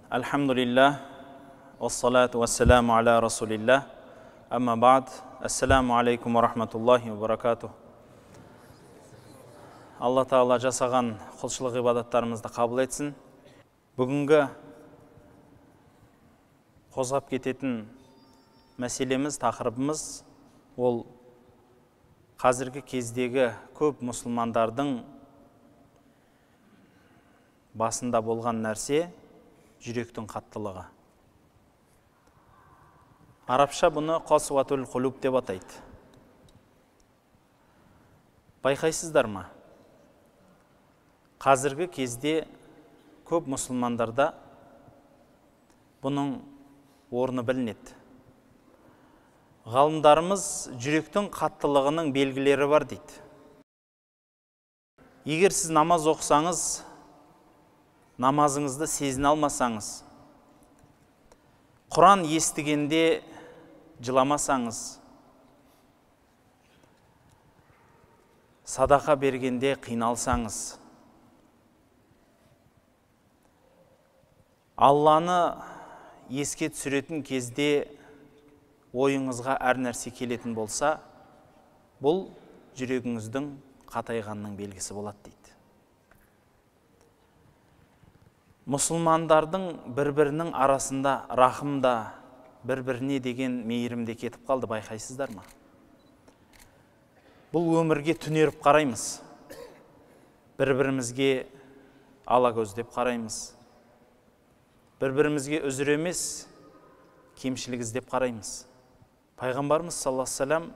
Альхамдулиллах, уассалату уассаламу аля расулиллах. Амма ба'д. Ассаламу алейкум ва рахматуллахи ва баракатух. Алла Тағала жасаған құлшылық ғибадаттарымызды қабыл етсін. Бүгінгі қозғап кететін мәселеміз, тақырыбымыз ол қазіргі кездегі көп мұсылмандардың басында болған нәрсе жүректің қаттылығы. Арабша бұны қасуатул құлуб деп атайды. Байқайсыздар ма? Қазіргі кезде көп мұсылмандарда бұның орны білінеді. Ғалымдарымыз жүректің қаттылығының белгілері бар дейді. Егер сіз намаз оқысаңыз, намазыңызды сезіне алмасаңыз, Құран естігенде жыламасаңыз, садақа бергенде қиналсаңыз, Алланы еске түсіретін кезде ойыңызға әр нәрсе келетін болса, бұл жүрегіңіздің қатайғанының белгісі болады дейді. Мұсылмандардың бір-бірінің арасында рахым да, бір-біріне деген мейірім де кетіп қалды, байқайсыздар ма? Бұл өмірге түнеріп қараймыз. Бір-бірімізге ала көздеп қараймыз. Бір-бірімізге үзір емес, кемшілік іздеп қараймыз. Пайғамбарымыз саллаллаху алейхи вассалам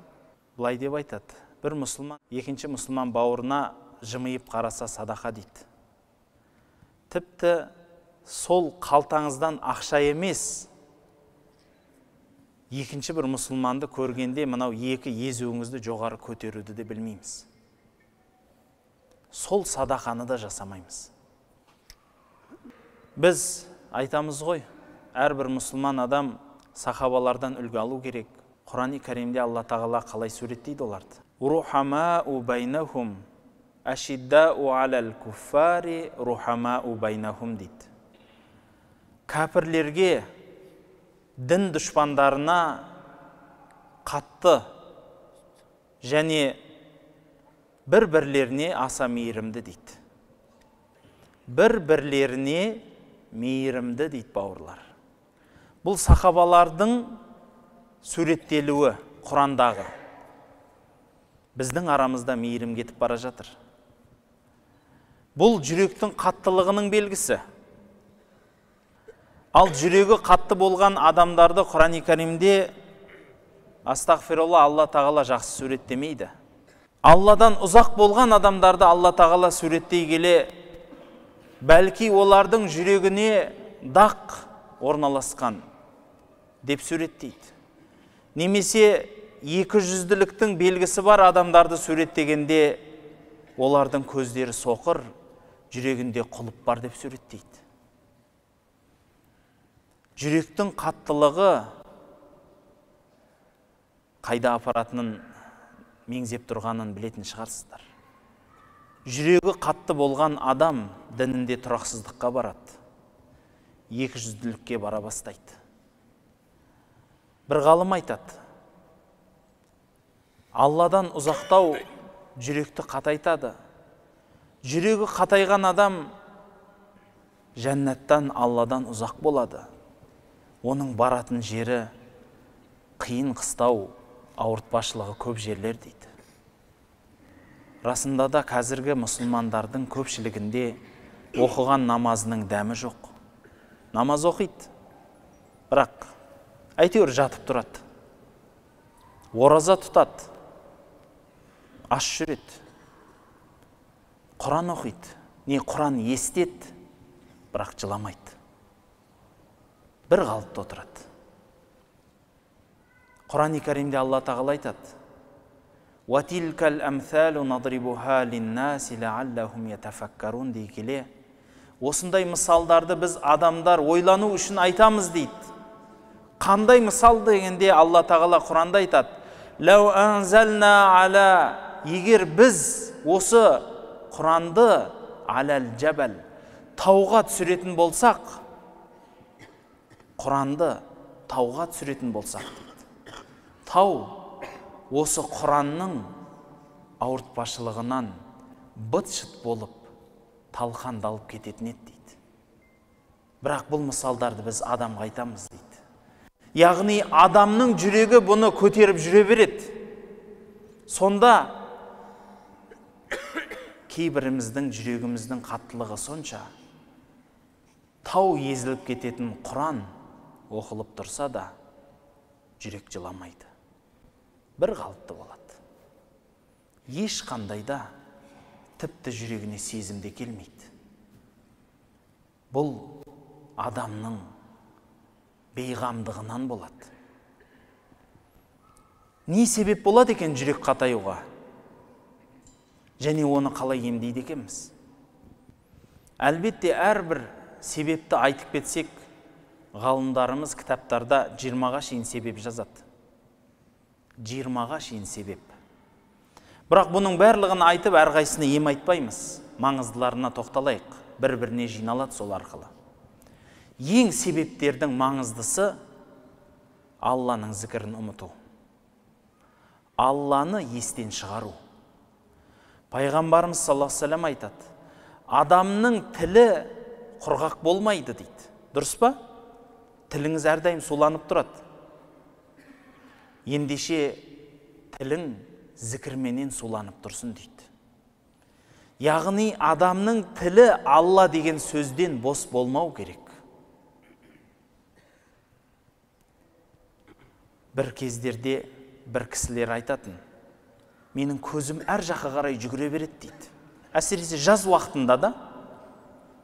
былай деп айтады. Бір мұсылман екінші мұсылман бауырына жымиып қараса садақа дейді. Тіпті сол қалтаңыздан ақша емес, екінші бір мұсылманды көргенде мынау екі езуіңізді жоғары көтеруді де білмейміз. Сол садақаны да жасамаймыз. Біз айтамыз ғой, әрбір мұсылман адам сахабалардан үлгі алу керек. Құран-и Кәрімде Алла Тағала қалай суреттейді оларды? Рухамау байнахум, ашиддау алал куффари рухамау байнахум дейді. Кәпірлерге, дін дұшпандарына қатты және бір-бірлеріне аса мейірімді дейді. Бір-бірлеріне мейірімді дейді бауырлар. Бұл сахабалардың суреттелуі Құрандағы. Біздің арамызда мейірім кетіп бара жатыр. Бұл жүректің қаттылығының белгісі. Ал жүрегі қатты болған адамдарды Құран-и Кәрімде астағфирулла Алла Тағала жақсы суреттемейді. Алладан ұзақ болған адамдарды Алла Тағала суреттей келе, бәлки олардың жүрегіне дақ орналасқан деп суреттейді. Немесе екі жүзділіктің белгісі бар адамдарды суреттегенде олардың көздері соқыр, жүрегінде құлып бар деп суреттейді. Жүректің қаттылығы қайда апаратынын меңзеп тұрғанын білетін шығарсыздар. Жүрегі қатты болған адам дінінде тұрақсыздыққа барады, екі жүзділікке бара бастайды. Бір ғалым айтады, Алладан ұзақтау жүректі қатайтады. Жүрегі қатайған адам жәннаттан, Алладан ұзақ болады. Оның баратын жері қиын қыстау, ауыртпашылығы көп жерлер дейді. Расында да қазіргі мұсылмандардың көпшілігінде оқыған намазының дәмі жоқ. Намаз оқиды, бірақ әйтеуір жатып тұрады. Ораза тұтады, аш жүреді. Құран оқиды, не Құран естеді, бірақ жыламайды. Бір қалыпты отырады. Құран-и Кәрімде Алла Тағала айтады: «Уатилкал амсалу надрибуха линнаси лааллахум ятафаккарун» дей келе, осындай мысалдарды біз адамдар ойлану үшін айтамыз дейді. Қандай мысал дегенде Алла Тағала Құранда айтады: «Лау анзална ала», егер біз осы Құранды алал жабал, тауға түсіретін болсақ, Құранды тауға түсіретін болсақ дейді. Тау осы Құранның ауыртпашылығынан быт-шыт болып талқандалып кететін еді дейді. Бірақ бұл мысалдарды біз адамға айтамыз дейді. Яғни адамның жүрегі бұны көтеріп жүре береді. Сонда кейбіріміздің жүрегіміздің қаттылығы сонша, тау езіліп кететін Құран оқылып тұрса да жүрек жыламайды. Бір қалыпты болады. Ешқандай да тіпті жүрегіне сезім де келмейді. Бұл адамның бейғамдығынан болады. Не себеп болады екен жүрек қатаюға? Және оны қалай емдейді екенбіз? Әлбетте әрбір себепті айтып кетсек, ғалымдарымыз кітаптарда 20-ға шейін себеп жазады. 20-ға шейін себеп. Бірақ бұның барлығын айтып, әрқайсысына ем айтпаймыз. Маңыздыларына тоқталайық. Бір-біріне жиналады сол арқылы. Ең себептердің маңыздысы Алланың зікірін ұмыту. Алланы естен шығару. Пайғамбарымыз саллаллаху алейхи вассалам айтады, адамның тілі құрғақ болмайды дейді. Дұрыс па? Тіліңіз әрдайым суланып тұрады. Ендеше тілің зікірменен суланып тұрсын дейді. Яғни адамның тілі Алла деген сөзден бос болмау керек. Бір кездерде бір кісілер айтатын, менің көзім әр жаққа қарай жүгіре береді дейді. Әсіресе жаз уақытында да,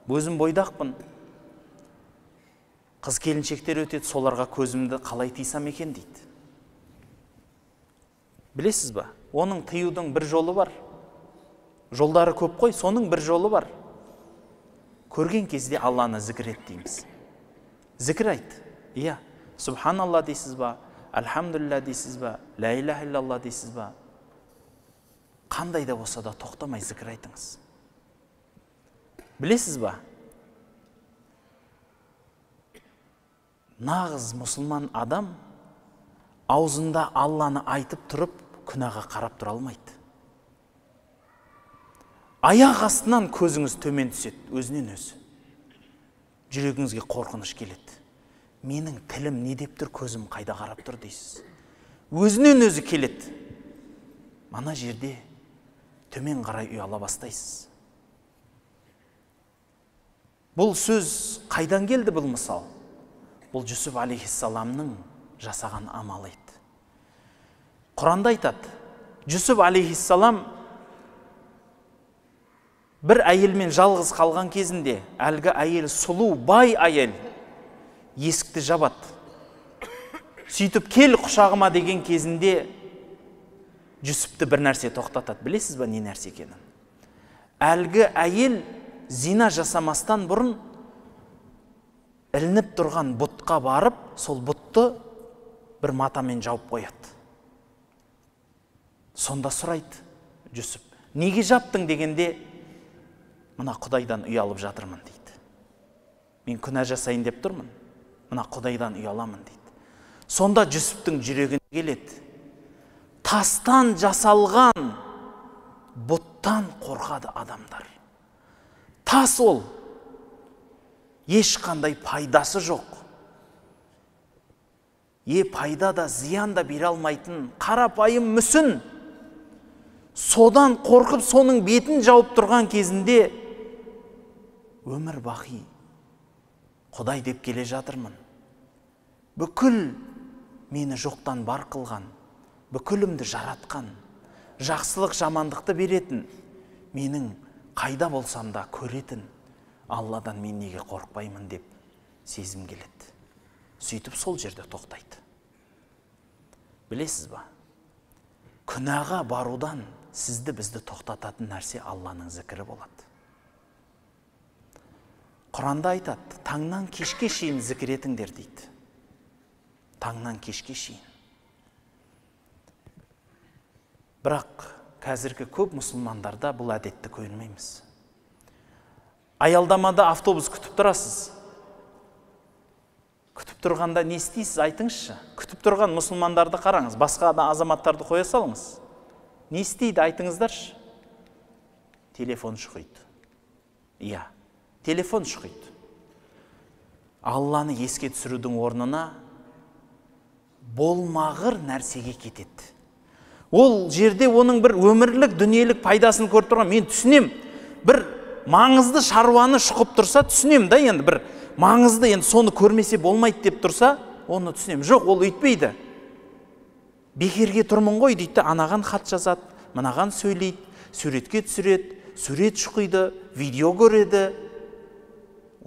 өзім бойдақпын. Қыз келіншектер өтеді, соларға көзімді қалай тыйсам екен дейді. Білесіз ба? Оның тыюдың бір жолы бар. Жолдары көп қой, соның бір жолы бар. Көрген кезде Алланы зікір ет дейміз. Зікір айт. Иә, субханалла дейсіз ба? Альхамдулилля дейсіз ба? Ля иляха иллалла дейсіз ба? Қандай да болса да тоқтамай зікір айтыңыз. Білесіз ба? Нағыз мұсылман адам аузында Алланы айтып тұрып, күнәға қарап тұра алмайды. Аяқ астынан көзіңіз төмен түседі, өзінен өзі. Жүрегіңізге қорқыныш келеді. Менің тілім не деп тұр, көзім қайда қарап тұр дейсіз. Өзінен өзі келеді. Мана жерде төмен қарай ұяла бастайсыз. Бұл сөз қайдан келді бұл мысал? Бұл Жүсіп алейхиссаламның жасаған амалы еді. Құранда айтады, Жүсіп алейхиссалам бір әйелмен жалғыз қалған кезінде, әлгі әйел сұлу, бай әйел, есікті жабады. Сөйтіп кел құшағыма деген кезінде Жүсіпті бір нәрсе тоқтатады. Білесіз ба не нәрсе екенін? Әлгі әйел зина жасамастан бұрын ілініп тұрған бұтқа барып, сол бұтты бір матамен жауып қояды. Сонда сұрайды Жүсіп, неге жаптың дегенде, мына Құдайдан ұялып жатырмын дейді. Мен күнә жасайын деп тұрмын, мына Құдайдан ұяламын дейді. Сонда Жүсіптің жүрегіне келеді. Тастан жасалған бұттан қорқады адамдар. Тас ол, ешқандай пайдасы жоқ. Пайда да зиян да бере алмайтын қарапайым мүсін. Содан қорқып, соның бетін жауып тұрған кезінде өмір бақи Құдай деп келе жатырмын. Бүкіл мені жоқтан бар қылған, бүкілімді жаратқан, жақсылық жамандықты беретін, менің қайда болсам да көретін Алладан мен неге қорықпаймын деп сезім келеді. Сөйтіп сол жерде тоқтайды. Білесіз ба? Күнәға барудан сізді бізді тоқтататын нәрсе Алланың зікірі болады. Құранда айтады, таңнан кешке шейін зікір етіңдер дейді. Таңнан кешке шейін. Бірақ қазіргі көп мұсылмандарда бұл әдетті көрмейміз. Аялдамада автобус күтіп тұрасыз. Күтіп тұрғанда не істейсіз, айтыңызшы. Күтіп тұрған мұсылмандарды қараңыз, басқа азаматтарды қоя салыңыз. Не істейді, айтыңыздаршы. Телефон шұқиды. Иә, телефон шұқиды. Алланы еске түсірудің орнына болмағыр нәрсеге кетеді. Ол жерде оның бір өмірлік, дүниелік пайдасын көріп тұрған, мен түсінем. Бір маңызды шаруаны шұқып тұрса, түсінем да, енді бір маңызды, енді соны көрмесе болмайды деп тұрса, оны түсінем. Жоқ, ол өйтпейді. Бекерге тұрмын ғой дейді, анаған хат жазады, мынаған сөйлейді, суретке түсіреді, сурет шұқиды, видео көреді.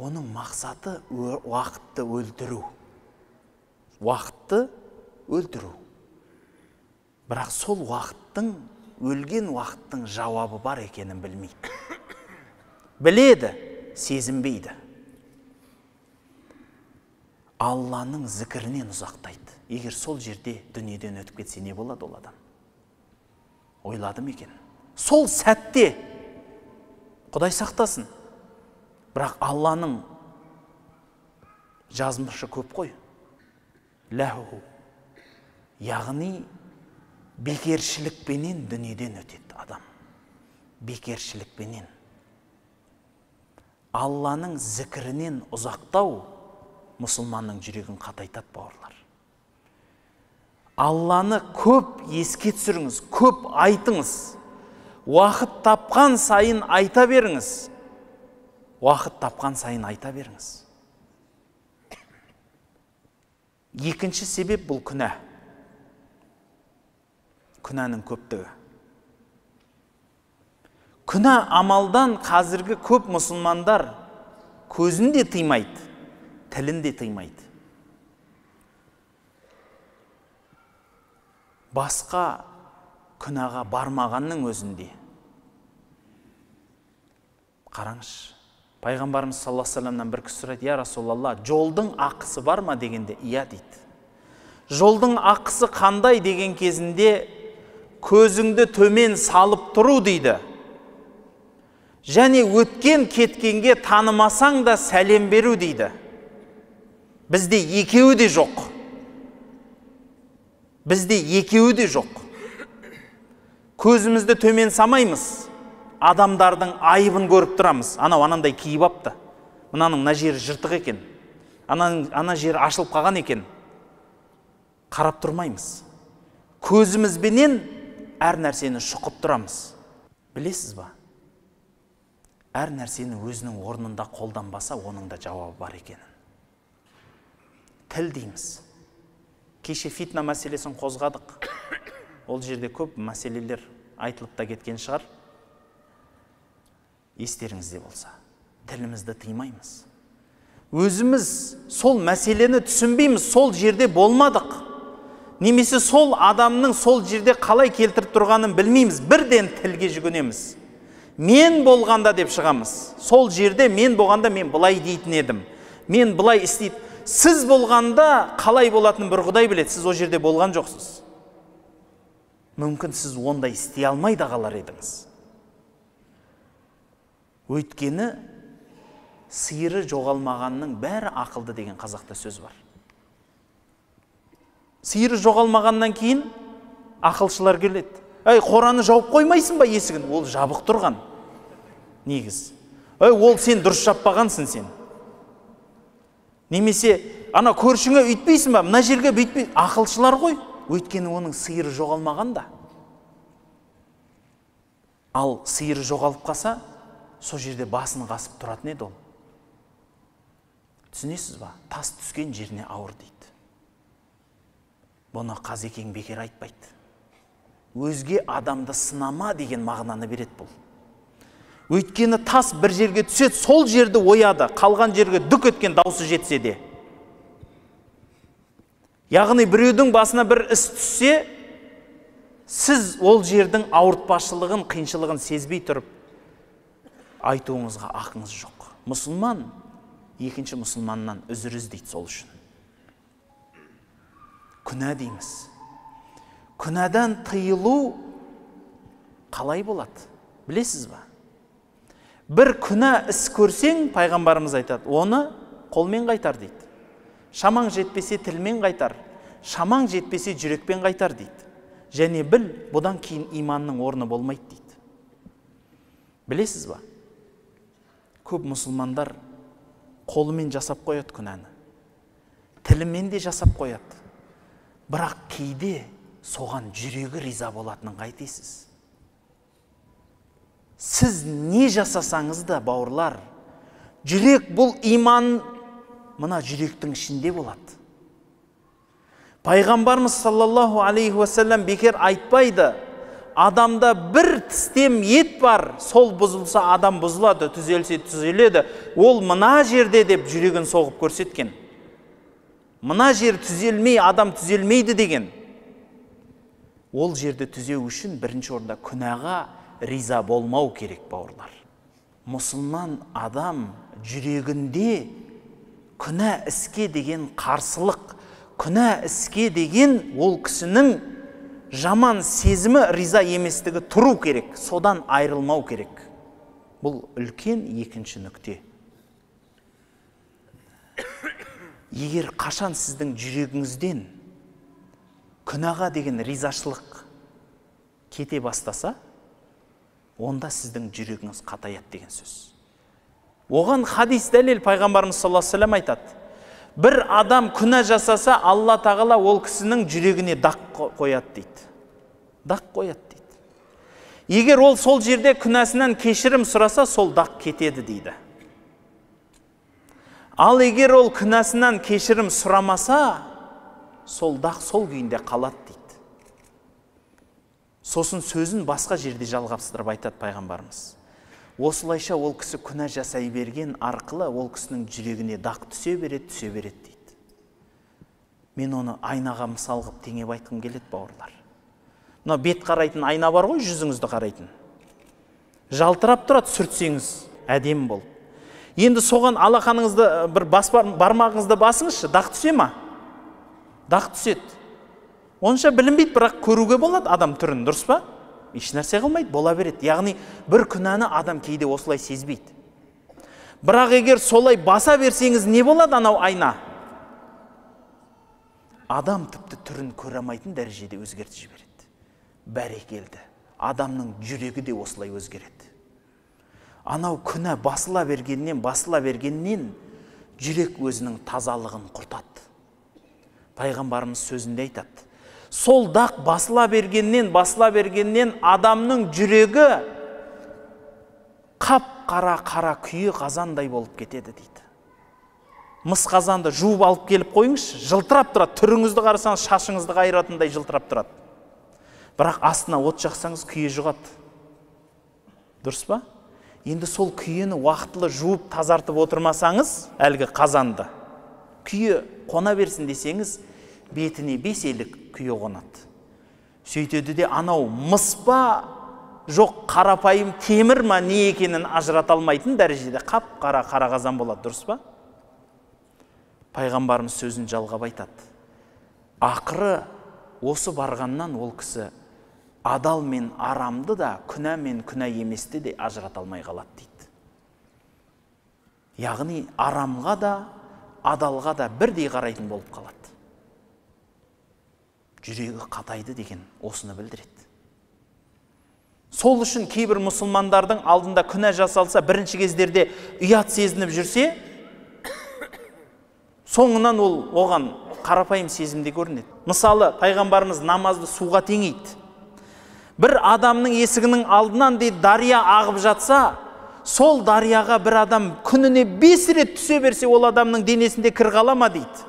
Оның мақсаты уақытты өлтіру. Уақытты өлтіру. Бірақ сол уақыттың, өлген уақыттың жауабы бар екенін білмейді. Біледі, сезінбейді. Алланың зікірінен ұзақтайды. Егер сол жерде дүниеден өтіп кетсе, не болады ол адам? Ойладым екен. Сол сәтте Құдай сақтасын. Бірақ Алланың жазмышы көп қой. Ләху. Яғни бекершілікпенен дүниеден өтеді адам. Бекершілікпенен. Алланың зікірінен ұзақтау мұсылманның жүрегін қатайтады, бауырлар. Алланы көп еске түсіріңіз, көп айтыңыз. Уақыт тапқан сайын айта беріңіз. Уақыт тапқан сайын айта беріңіз. Екінші себеп бұл күнә. Күнәнің көптігі. Күнә амалдан қазіргі көп мұсылмандар көзін де тыймайды, тілін де тыймайды. Басқа күнәға бармағанның өзінде. Қараңызшы, Пайғамбарымыз саллаллаху алейхи вассаламнан бір кісі сұрайды, «Я Расулалла, жолдың ақысы бар ма?» дегенде, «Иә» дейді. Жолдың ақысы қандай деген кезінде, көзіңді төмен салып тұру дейді. Және өткен кеткенге танымасаң да сәлем беру дейді. Бізде екеуі де жоқ. Бізде екеуі де жоқ. Көзімізді төмен самаймыз. Адамдардың айыбын көріп тұрамыз. Анау анандай киіп апты. Мынаның мына жері жыртық екен. Ана жері ашылып қалған екен. Қарап тұрмаймыз. Көзімізбенен әр нәрсені шұқып тұрамыз. Білесіз ба? Әр нәрсені өзінің орнында қолданбаса, оның да жауабы бар екенін. Тіл дейміз. Кеше фитна мәселесін қозғадық. Ол жерде көп мәселелер айтылып та кеткен шығар. Естеріңізде болса, тілімізді тыймаймыз. Өзіміз сол мәселені түсінбейміз, сол жерде болмадық. Немесе сол адамның сол жерде қалай келтіріп тұрғанын білмейміз, бірден тілге жүгінеміз. Мен болғанда деп шығамыз. Сол жерде мен болғанда мен былай дейтін едім. Мен былай істейді. Сіз болғанда қалай болатынын бір Құдай біледі, сіз ол жерде болған жоқсыз. Мүмкін сіз ондай істей алмай да қалар едіңіз. Өйткені сиыры жоғалмағанның бәрі ақылды деген қазақта сөз бар. Сиыры жоғалмағаннан кейін ақылшылар келеді. Әй, қораны жауып қоймайсың ба есігін? Ол жабық тұрған. Негіз. Әй, ол сен дұрыс жаппағансың сен. Немесе ана көршіңе үйтпейсің ба? Мына жерге бүйтпей. Ақылшылар ғой. Өйткені оның сиыры жоғалмаған да. Ал сиыры жоғалып қалса, сол жерде басын қасып тұратын еді ол. Түсінесіз ба? Тас түскен жеріне ауыр дейді. Бұны Қазекең бекер айтпайды. Өзге адамды сынама деген мағынаны береді бұл. Өйткені тас бір жерге түседі, сол жерді ояды, қалған жерге дүк еткен даусы жетсе де. Яғни біреудің басына бір іс түссе, сіз ол жердің ауыртпашылығын, қиыншылығын сезбей тұрып, айтуыңызға ақыңыз жоқ. Мұсылман екінші мұсылманнан үзір іздейді сол үшін. Күнә дейміз. Күнәдан тыйылу қалай болады? Білесіз ба? Бір күнә іс көрсең, пайғамбарымыз айтады, оны қолмен қайтар дейді. Шамаң жетпесе тілмен қайтар, шамаң жетпесе жүрекпен қайтар дейді. Және біл, бұдан кейін иманның орны болмайды дейді. Білесіз ба? Көп мұсылмандар қолымен жасап қояды күнәні. Тілімен де жасап қояды. Бірақ кейде соған жүрегі риза болатынын қайтесіз? Сіз не жасасаңыз да, бауырлар, жүрек бұл иман мына жүректің ішінде болады. Пайғамбарымыз саллаллаху алейхи уассалам бекер айтпайды, адамда бір тістем ет бар, сол бұзылса адам бұзылады, түзелсе түзеледі. Ол мына жерде деп жүрегін соғып көрсеткен. Мына жер түзелмей, адам түзелмейді деген. Ол жерді түзеу үшін бірінші орында күнәға риза болмау керек, бауырлар. Мұсылман адам жүрегінде күнә іске деген қарсылық, күнә іске деген ол кісінің жаман сезімі, риза еместігі тұру керек, содан айырылмау керек. Бұл үлкен екінші нүкте. Егер қашан сіздің жүрегіңізден күнәға деген ризашылық кете бастаса, онда сіздің жүрегіңіз қатаяды деген сөз. Оған хадис дәлел, пайғамбарымыз саллаллаху алейхи уассалам айтады. Бір адам күнә жасаса, Алла тағала ол кісінің жүрегіне дақ қояды дейді. Дақ қояды дейді. Егер ол сол жерде күнәсінен кешірім сұраса, сол дақ кетеді дейді. Ал егер ол күнәсінен кешірім сұрамаса, сол дақ сол күйінде қалады дейді. Сосын сөзін басқа жерде жалғастырып айтады пайғамбарымыз. Осылайша ол кісі күнә жасай берген арқылы ол кісінің жүрегіне дақ түсе береді, түсе береді дейді. Мен оны айнаға мысал қылып теңеп айтқым келеді, бауырлар. Мына бет қарайтын айна бар ғой, жүзіңізді қарайтын. Жалтырап тұрады, сүртсеңіз әдемі болып. Енді соған алақаныңызды бір бас бармағыңызды басыңызшы, дақ түсе ма? Дақ түседі. Онша білінбейді, бірақ көруге болады адам түрін, дұрыс па? Еш нәрсе қылмайды, бола береді. Яғни бір күнәні адам кейде осылай сезбейді. Бірақ егер солай баса берсеңіз, не болады анау айна? Адам тіпті түрін көре алмайтын дәрежеде өзгертіп жібереді. Бәрекелді. Адамның жүрегі де осылай өзгереді. Анау күнә басыла бергеннен, басыла бергеннен жүрек өзінің тазалығын құртады. Пайғамбарымыз сөзінде айтады. Сол дақ басыла бергеннен, басыла бергеннен адамның жүрегі қап-қара қара күйе қазандай болып кетеді дейді. Мыс қазанды жуып алып келіп қойыңызшы, жылтырап тұрады. Түріңізді қарасаңыз, шашыңызды қайыратындай жылтырап тұрады. Бірақ астына от жақсаңыз, күйе жұғады. Дұрыс па? Енді сол күйені уақытылы жуып тазартып отырмасаңыз, әлгі қазанды, күйе қона берсін десеңіз, бетіне 5 елік күйе қонады. Сөйтеді де анау мыс па, жоқ қарапайым темір ма не екенін ажырата алмайтын дәрежеде қап-қара қара қазан болады, дұрыс па? Пайғамбарымыз сөзін жалғап айтады. Ақыры осы барғаннан ол кісі адал мен арамды да, күнә мен күнә еместі де ажырата алмай қалады дейді. Яғни арамға да, адалға да бірдей қарайтын болып қалады. Жүрегі қатайды деген осыны білдіреді. Сол үшін кейбір мұсылмандардың алдында күнә жасалса, бірінші кездерде ұят сезініп жүрсе, соңынан ол оған қарапайым сезімде көрінеді. Мысалы, пайғамбарымыз намазды суға теңейді. Бір адамның есігінің алдынан дейді дария ағып жатса, сол дарияға бір адам күніне 5 рет түсе берсе, ол адамның денесінде кір қала ма дейді.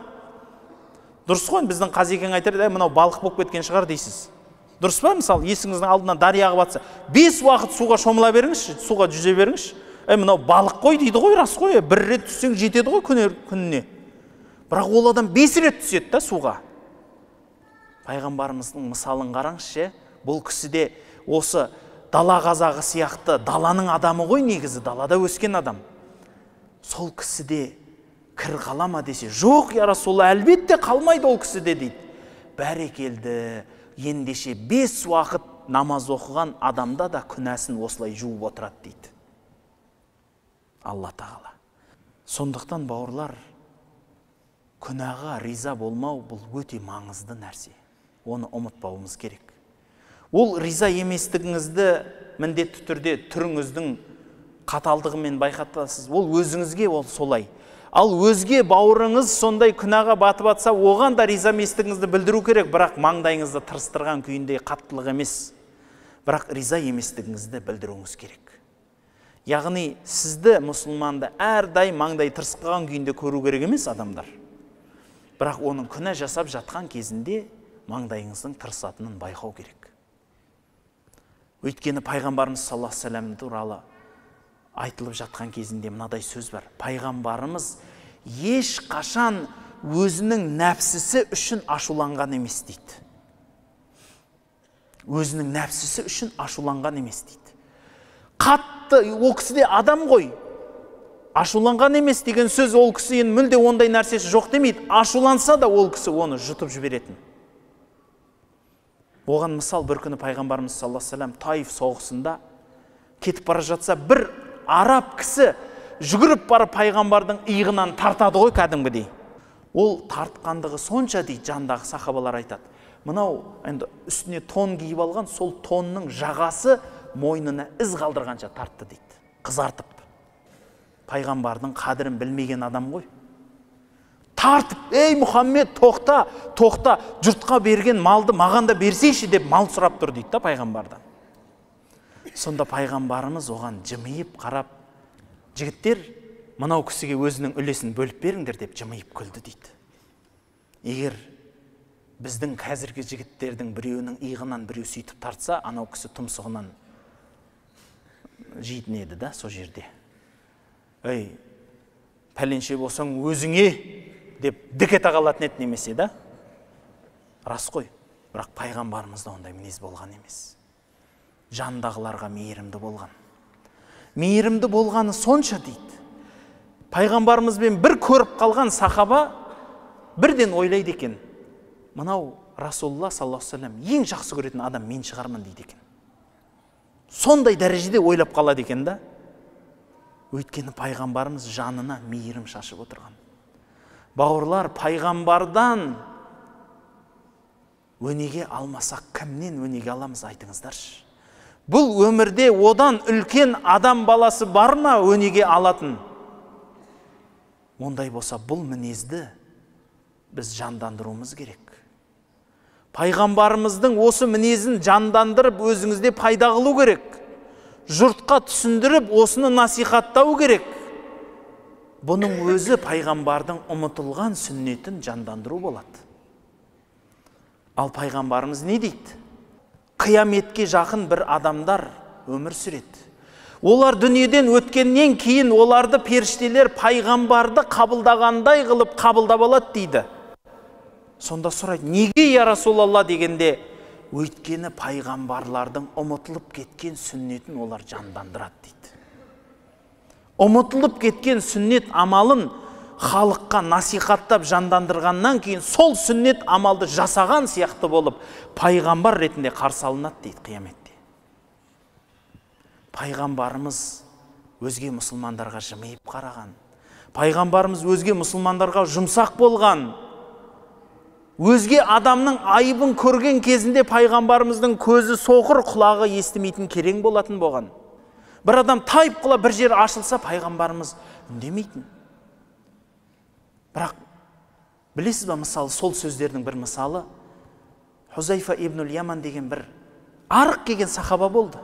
Дұрыс қой, біздің қазекең айтар еді, мынау балық болып кеткен шығар дейсіз. Дұрыс па? Мысалы, есігіңіздің алдынан дария ағып жатса, 5 уақыт суға шомыла беріңізші, суға жүзе беріңізші. Мынау балық қой дейді ғой, рас қой, бір рет түссең жетеді ғой күніне. Бірақ ол адам 5 рет түседі да суға. Пайғамбарымыздың мысалын қараңызшы, бұл кісі де осы дала қазағы сияқты даланың адамы ғой, негізі далада өскен адам. Сол кісі де кір қала ма десе, жоқ, я Расулалла, әлбетте қалмайды ол кісі де дейді. Бәрекелді, ендеше 5 уақыт намаз оқыған адамда да күнәсін осылай жуып отырады дейді Алла тағала. Сондықтан бауырлар, Күнәға риза болмау бұл өте маңызды нәрсе. Оны ұмытпауымыз керек. Ол риза еместігіңізді міндетті түрде түріңіздің қаталдығымен байқатасыз. Ол өзіңізге ол солай. Ал өзге бауырыңыз сондай күнәға батып атса, оған да риза еместігіңізді білдіру керек, бірақ маңдайыңызды тырыстырған күйінде қаттылық емес. Бірақ риза еместігіңізді білдіруіңіз керек. Яғни сізді, мұсылманды әрдайым маңдай тырысқан күйінде көру керек емес адамдар. Бірақ оның күнә жасап жатқан кезінде маңдайыңыздың тырысатынын байқау керек. Өйткені пайғамбарымыз саллаллаху алейхи уассалам туралы айтылып жатқан кезінде мынадай сөз бар. Пайғамбарымыз ешқашан өзінің нәпсісі үшін ашуланған емес дейді. Өзінің нәпсісі үшін ашуланған емес дейді. Қатты, ол кісі де адам ғой. Ашуланған емес деген сөз, ол кісі енді мүлде ондай нәрсесі жоқ демейді. Ашуланса да ол кісі оны жұтып жіберетін. Оған мысал, бір күні пайғамбарымыз саллаллаху алейхи уассалам Таиф соғысында кетіп бара жатса, бір араб кісі жүгіріп барып пайғамбардың иығынан тартады ғой кәдімгідей. Ол тартқандығы сонша дейді, жандағы сахабалар айтады. Мынау енді үстіне тон киіп алған, сол тонның жағасы мойнына із қалдырғанша тартты дейді, қызартып. Пайғамбардың қадірін білмеген адам ғой. Тартып, ей Мұхаммед, тоқта, тоқта, жұртқа берген малды маған да берсейші деп мал сұрап тұр дейді да пайғамбардан. Сонда пайғамбарымыз оған жымиып қарап, жігіттер, мынау кісіге өзінің үлесін бөліп беріңдер деп жымиып күлді дейді. Егер біздің қазіргі жігіттердің біреуінің иығынан біреу сөйтіп тартса, анау кісі тұмсығынан жейтін еді да сол жерде. Ей, пәленше болсаң өзіңе деп дік ете қалатын еді немесе да. Рас қой, бірақ пайғамбарымызда ондай мінез болған емес. Жандағыларға мейірімді болған. Мейірімді болғаны сонша дейді. Пайғамбарымызбен бір көріп қалған сахаба бірден ойлайды екен. Мынау Расулулла саллаллаху алейхи уассалам ең жақсы көретін адам мен шығармын дейді екен. Сондай дәрежеде ойлап қалады екен да. Өйткені пайғамбарымыз жанына мейірім шашып отырған. Бауырлар, пайғамбардан өнеге алмасақ, кімнен өнеге аламыз айтыңыздаршы. Бұл өмірде одан үлкен адам баласы бар ма өнеге алатын? Ондай болса, бұл мінезді біз жандандыруымыз керек. Пайғамбарымыздың осы мінезін жандандырып, өзіңізде пайда қылу керек. Жұртқа түсіндіріп, осыны насихаттау керек. Бұның өзі пайғамбардың ұмытылған сүннетін жандандыру болады. Ал пайғамбарымыз не дейді? Қияметке жақын бір адамдар өмір сүреді. Олар дүниеден өткеннен кейін оларды періштелер пайғамбарды қабылдағандай қылып қабылдап алады дейді. Сонда сұрайды, неге я Расулалла дегенде, өйткені пайғамбарлардың ұмытылып кеткен сүннетін олар жандандырады дейді. Ұмытылып кеткен сүннет амалын халыққа насихаттап жандандырғаннан кейін сол сүннет амалды жасаған сияқты болып пайғамбар ретінде қарсы алынады дейді қияметте. Пайғамбарымыз өзге мұсылмандарға жымиып қараған. Пайғамбарымыз өзге мұсылмандарға жұмсақ болған. Өзге адамның айыбын көрген кезінде пайғамбарымыздың көзі соқыр, құлағы естімейтін керең болатын болған. Бір адам тайып құла бір жері ашылса, пайғамбарымыз үндемейтін. Бірақ білесіз ба, мысалы, сол сөздердің бір мысалы, Хузайфа ибн Яман деген бір арық келген сахаба болды.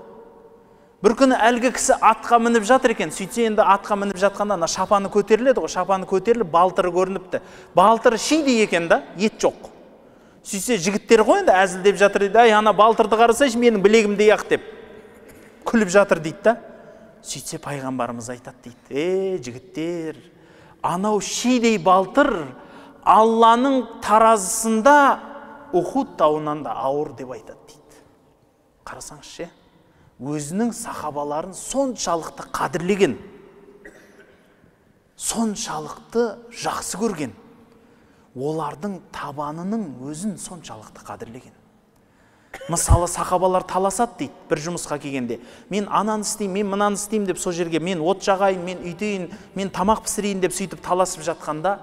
Бір күні әлгі кісі атқа мініп жатыр екен. Сөйтсе енді атқа мініп жатқанда ана шапаны көтеріледі ғой, шапаны көтеріліп балтыры көрініпті. Балтыры шидей екен да, ет жоқ. Сөйтсе жігіттер ғой енді әзілдеп жатыр дейді, ай ана балтырды қарасайшы, менің білегімдей ақ деп күліп жатыр дейді да. Сөйтсе пайғамбарымыз айтады дейді, жігіттер, анау шидей балтыр Алланың таразысында Ухуд тауынан да ауыр деп айтады дейді. Қарасаңызшы, өзінің сахабаларын соншалықты қадірлеген, соншалықты жақсы көрген, олардың табанының өзін соншалықты қадірлеген. Мысалы, сахабалар таласады дейді бір жұмысқа келгенде. Мен ананы істеймін, мен мынаны істеймін деп сол жерге мен от жағайын, мен үйтейін, мен тамақ пісірейін деп сөйтіп таласып жатқанда,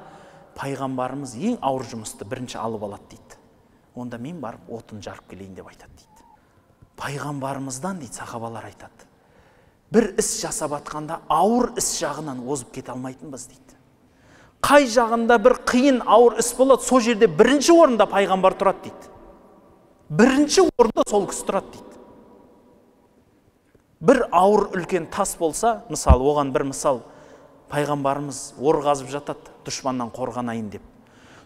пайғамбарымыз ең ауыр жұмысты бірінші алып алады дейді. Онда мен барып отын жарып келейін деп айтады дейді. Пайғамбарымыздан дейді сахабалар айтады. Бір іс жасап атқанда ауыр іс жағынан озып кете алмайтынбыз дейді. Қай жағында бір қиын ауыр іс болады, сол жерде бірінші орында пайғамбар тұрады дейді. Бірінші орында сол кісі тұрады дейді. Бір ауыр үлкен тас болса, мысалы, оған бір мысал, пайғамбарымыз ор қазып жатады, дұшпаннан қорғанайын деп.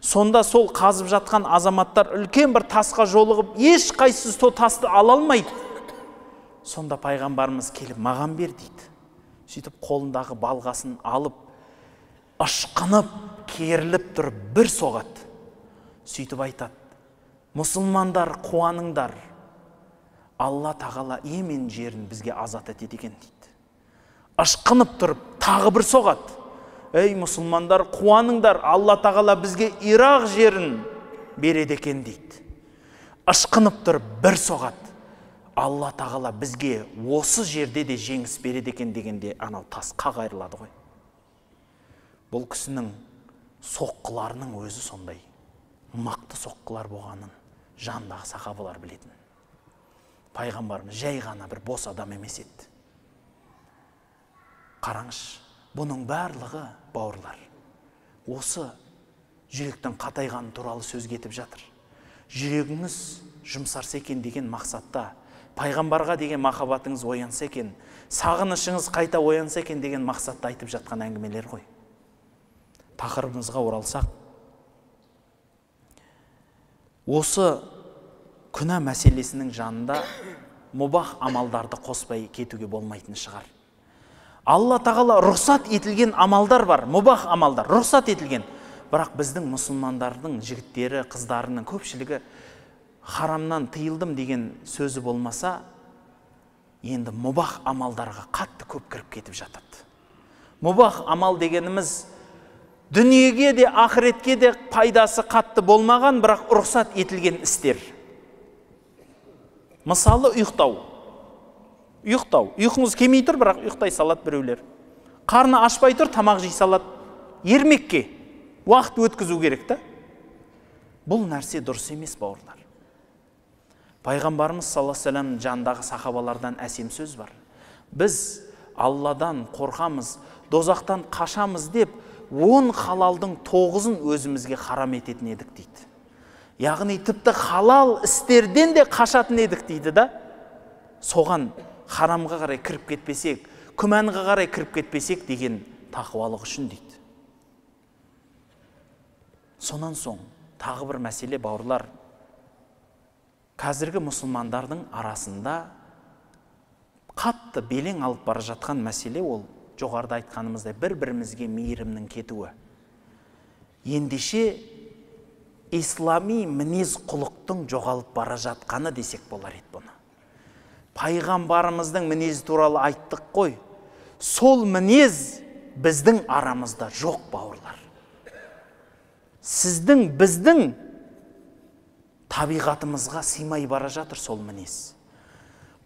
Сонда сол қазып жатқан азаматтар үлкен бір тасқа жолығып, ешқайсысы сол тасты ала алмайды. Сонда пайғамбарымыз келіп, маған бер дейді. Сөйтіп қолындағы балғасын алып, ышқынып, керіліп тұрып бір соғады. Сөйтіп айтады: мұсылмандар, қуаныңдар, Алла тағала Йемен жерін бізге азат етеді екен дейді. Ышқынып тұрып тағы бір соғады. Ей мұсылмандар, қуаныңдар, Алла тағала бізге Ирақ жерін береді екен дейді. Ышқынып тұрып бір соғады. Алла тағала бізге осы жерде де жеңіс береді екен дегенде анау тас қақ айырылады ғой. Бұл кісінің соққыларының өзі сондай мықты соққылар болғанын жанындағы сахабалар білетін. Пайғамбарымыз жай ғана бір бос адам емес еді. Қараңызшы, бұның барлығы бауырлар, осы жүректің қатайғаны туралы сөз кетіп жатыр. Жүрегіңіз жұмсарса екен деген мақсатта, пайғамбарға деген махаббатыңыз оянса екен, сағынышыңыз қайта оянса екен деген мақсатта айтып жатқан әңгімелер ғой. Тақырыбымызға оралсақ, осы күнә мәселесінің жанында мубах амалдарды қоспай кетуге болмайтын шығар. Алла тағала рұқсат етілген амалдар бар, мубах амалдар, рұқсат етілген. Бірақ біздің мұсылмандардың жігіттері, қыздарының көпшілігі харамнан тыйылдым деген сөзі болмаса, енді мубах амалдарға қатты көп кіріп кетіп жатады. Мубах амал дегеніміз дүниеге де, ақыретке де пайдасы қатты болмаған, бірақ рұқсат етілген істер. Мысалы, ұйықтау. Ұйықтау. Ұйқыңыз келмей тұр, бірақ ұйықтай салады біреулер. Қарны ашпай тұр, тамақ жей салады. Ермекке уақыт өткізу керек та. Бұл нәрсе дұрыс емес, бауырлар. Пайғамбарымыз саллаллаху алейхи вассалам жанындағы сахабалардан әсем сөз бар. Біз Алладан қорқамыз, дозақтан қашамыз деп 10 халалдың 9-ын өзімізге харам ететін едік дейді. Яғни тіпті халал істерден де қашатын едік дейді да. Соған харамға қарай кіріп кетпесек, күмәнға қарай кіріп кетпесек деген тақуалық үшін дейді. Сонан соң тағы бір мәселе, бауырлар. Қазіргі мұсылмандардың арасында қатты белең алып бара жатқан мәселе ол жоғарыда айтқанымыздай бір-бірімізге мейірімнің кетуі. Ендеше ислами мінез құлықтың жоғалып бара жатқаны десек болар еді бұны. Пайғамбарымыздың мінезі туралы айттық қой. Сол мінез біздің арамызда жоқ, бауырлар. Сіздің, біздің табиғатымызға сыймай бара жатыр сол мінез.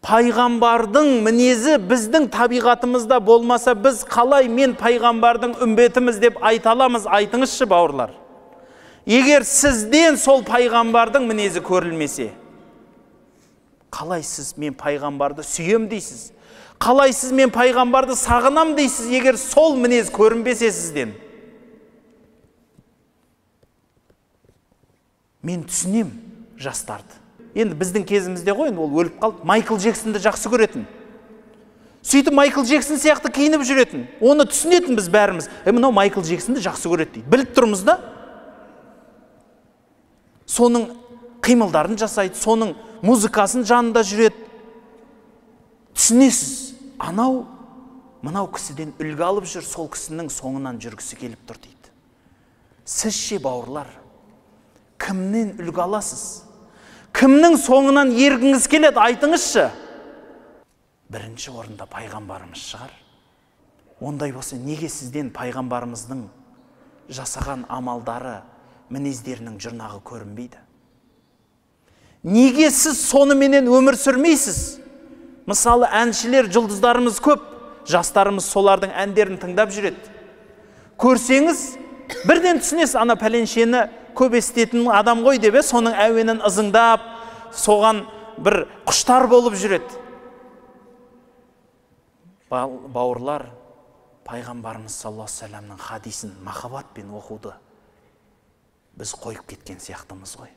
Пайғамбардың мінезі біздің табиғатымызда болмаса, біз қалай мен пайғамбардың үмбетіміз деп айта аламыз, айтыңызшы, бауырлар. Егер сізден сол пайғамбардың мінезі көрілмесе, қалай сіз мен пайғамбарды сүйем дейсіз? Қалай сіз мен пайғамбарды сағынам дейсіз, егер сол мінез көрінбесе сізден? Мен түсінем жастарды. Енді біздің кезімізде ғой, енді ол өліп қалды. Майкл Джексонды жақсы көретін. Сөйтіп Майкл Джексон сияқты киініп жүретін. Оны түсінетін біз бәріміз. Мынау Майкл Джексонды жақсы көреді дейді. Біліп тұрмыз да. Соның қимылдарын жасайды, соның музыкасын жанында жүреді. Түсінесіз, анау мынау кісіден үлгі алып жүр, сол кісінің соңынан жүргісі келіп тұр дейді. Сіз ше, бауырлар, кімнен үлгі аласыз? Кімнің соңынан ергіңіз келеді, айтыңызшы? Бірінші орында пайғамбарымыз шығар. Ондай болса, неге сізден пайғамбарымыздың жасаған амалдары, мінездерінің жұрнағы көрінбейді? Неге сіз соныменен өмір сүрмейсіз? Мысалы, әншілер, жұлдыздарымыз көп, жастарымыз солардың әндерін тыңдап жүреді. Көрсеңіз, Бірден түсінесіз, ана пәленшені көп еститін адам ғой деп, соның әуенін ызыңдап, соған бір құштар болып жүреді. Бауырлар, пайғамбарымыз саллаллаху алейхи уассаламның хадисін махаббатпен оқуды біз қойып кеткен сияқтымыз ғой.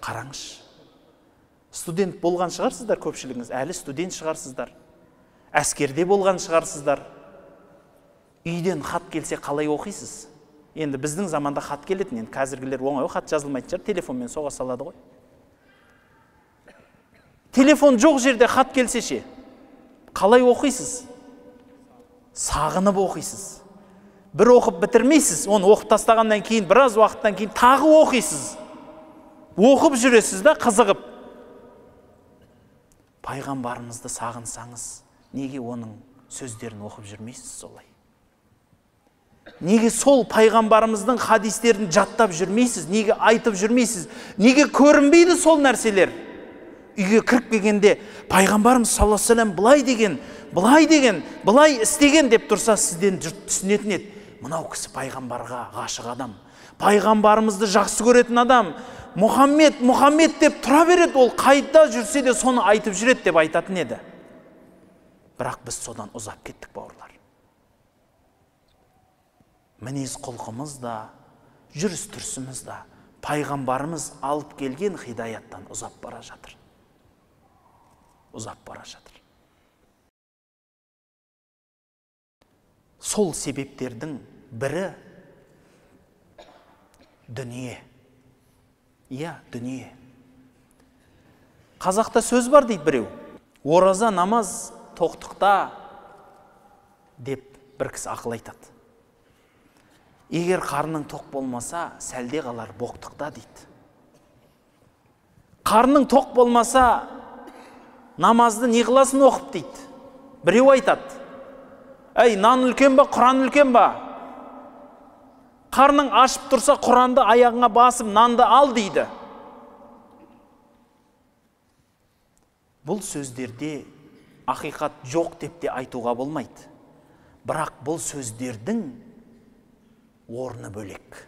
Қараңызшы, студент болған шығарсыздар көпшілігіңіз, әлі студент шығарсыздар, әскерде болған шығарсыздар. Үйден хат келсе қалай оқисыз? Енді біздің заманда хат келетін, енді қазіргілер оңай хат жазылмайтын шығар, телефонмен соға салады ғой. Телефон жоқ жерде хат келсе ше, қалай оқисыз? Сағынып оқисыз. Бір оқып бітірмейсіз, оны оқып тастағаннан кейін, біраз уақыттан кейін тағы оқисыз. Оқып жүресіз да, қызығып. Пайғамбарымызды сағынсаңыз, неге оның сөздерін оқып жүрмейсіз солай? Неге сол пайғамбарымыздың хадистерін жаттап жүрмейсіз? Неге айтып жүрмейсіз? Неге көрінбейді сол нәрселер? Үйге кіріп келгенде пайғамбарымыз саллаллаху алейхи уассалам былай деген, былай деген, былай істеген деп тұрса, сізден жұрт түсінетін еді. Мынау кісі пайғамбарға ғашық адам, пайғамбарымызды жақсы көретін адам, Мұхаммед, Мұхаммед деп тұра береді, ол қайда жүрсе де соны айтып жүреді деп айтатын еді. Бірақ біз содан ұзап кеттік, бауырлар. Мінез құлқымыз да, жүріс тұрысымыз да пайғамбарымыз алып келген хидаяттан ұзап бара жатыр. Ұзап бара жатыр. Сол себептердің бірі дүние. Иә, дүние. Қазақта сөз бар дейді біреу. Ораза, намаз, тоқтықта деп бір кісі ақыл айтады. Егер қарның тоқ болмаса, сәлде қалар боқтықта дейді. Қарның тоқ болмаса, намазды не қыласын оқып дейді. Біреу айтады. Әй, нан үлкен ба, Құран үлкен ба? Қарның ашып тұрса, Құранды аяғыңа басып, нанды ал дейді. Бұл сөздерде ақиқат жоқ деп те айтуға болмайды. Бірақ бұл сөздердің орны бөлек.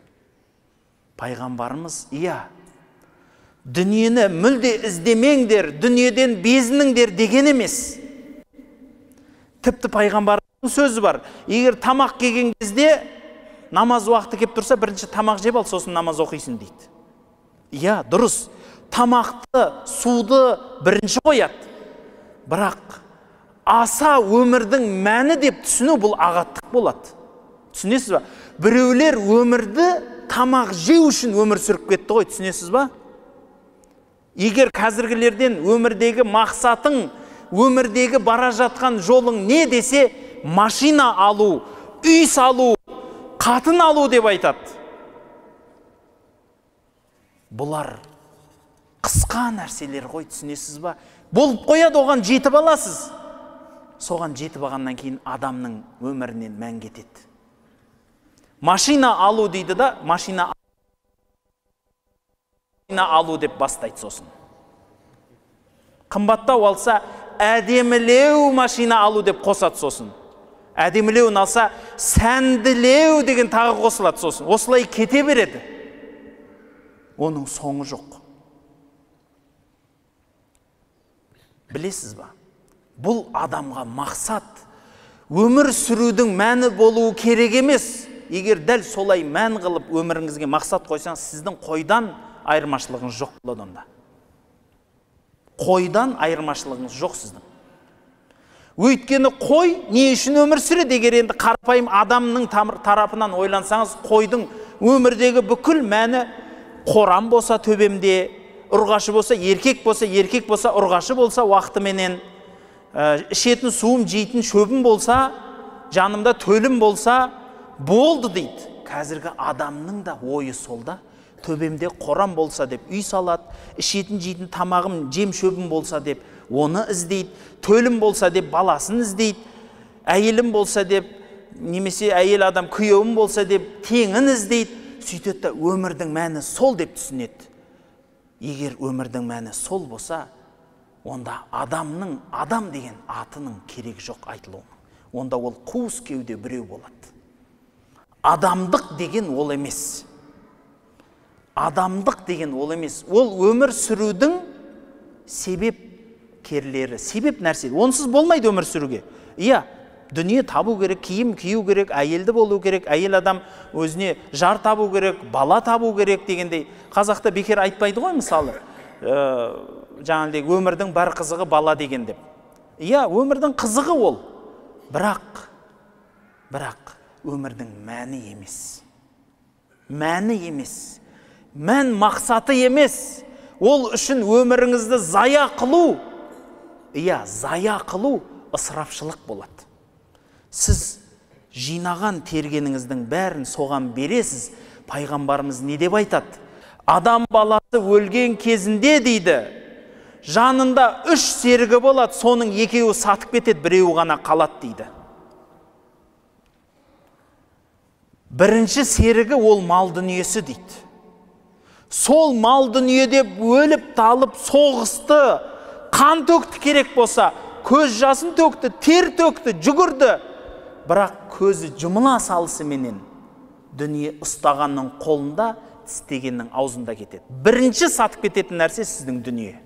Пайғамбарымыз, иә, дүниені мүлде іздемеңдер, дүниеден безініңдер деген емес. Тіпті пайғамбардың сөзі бар. Егер тамақ келген кезде намаз уақыты кеп тұрса, бірінші тамақ жеп ал, сосын намаз оқисың дейді. Иә, дұрыс. Тамақты, суды бірінші қояды. Бірақ аса өмірдің мәні деп түсіну бұл ағаттық болады. Түсінесіз ба? Біреулер өмірді тамақ жеу үшін өмір сүріп кетті ғой, түсінесіз ба? Егер қазіргілерден өмірдегі мақсатың, өмірдегі бара жатқан жолың не десе, машина алу, үй салу, қатын алу деп айтады. Бұлар қысқа нәрселер ғой, түсінесіз ба? Болып қояды, оған жетіп аласыз. Соған жетіп алғаннан кейін адамның өмірінен мән кетеді. Машина алу дейді да, машина алу деп бастайды сосын. Қымбаттау алса, әдемілеу машина алу деп қосады сосын. Әдемілеуін алса, сәнділеу деген тағы қосылады сосын. Осылай кете береді. Оның соңы жоқ. Білесіз ба? Бұл адамға мақсат, өмір сүрудің мәні болуы керек емес. Егер дәл солай мән қылып өміріңізге мақсат қойсаңыз, сіздің қойдан айырмашылығыңыз жоқ болады онда. Қойдан айырмашылығыңыз жоқ сіздің. Өйткені қой не үшін өмір сүреді? Егер енді қарапайым адамның тарапынан ойлансаңыз, қойдың өмірдегі бүкіл мәні қорам болса төбемде, ұрғашы болса, еркек болса, еркек болса, ұрғашы болса уақытыменен, ішетін суым, жейтін шөбім болса, жанымда төлім болса, болды дейді. Қазіргі адамның да ойы сол да, төбемде қорам болса деп үй салады, ішетін жейтін тамағым, жем шөбім болса деп оны іздейді, төлім болса деп баласын іздейді, әйелім болса деп, немесе әйел адам күйеуім болса деп теңін іздейді. Сөйтеді да өмірдің мәні сол деп түсінеді. Егер өмірдің мәні сол болса, онда адамның адам деген атының керек жоқ айтылуының. Онда ол қуыс кеуде біреу болады. Адамдық деген ол емес. Адамдық деген ол емес. Ол өмір сүрудің себепкерлері, себеп нәрсе. Онсыз болмайды өмір сүруге. Иә, дүние табу керек, киім кию керек, әйелді болу керек, әйел адам өзіне жар табу керек, бала табу керек дегендей. Қазақта бекер айтпайды ғой мысалы, жаңағыдай өмірдің бар қызығы бала деген деп. Иә, өмірдің қызығы ол. Бірақ өмірдің мәні емес. Мәні емес. Мән мақсаты емес. Ол үшін өміріңізді зая қылу, иә, зая қылу ысырапшылық болады. Сіз жинаған тергеніңіздің бәрін соған бересіз. Пайғамбарымыз не деп айтады? Адам баласы өлген кезінде дейді, жанында 3 серігі болады, соның екеуі сатып кетеді, біреуі ғана қалады дейді. Бірінші серігі ол мал дүниесі дейді. Сол мал дүниеде өліп талып соғысты, қан төкті керек болса, көз жасын төкті, тер төкті, жүгірді. Бірақ көзі жұмыла салысыменен дүние ұстағанның қолында, тістегеннің аузында кетеді. Бірінші сатып кететін нәрсе сіздің дүние.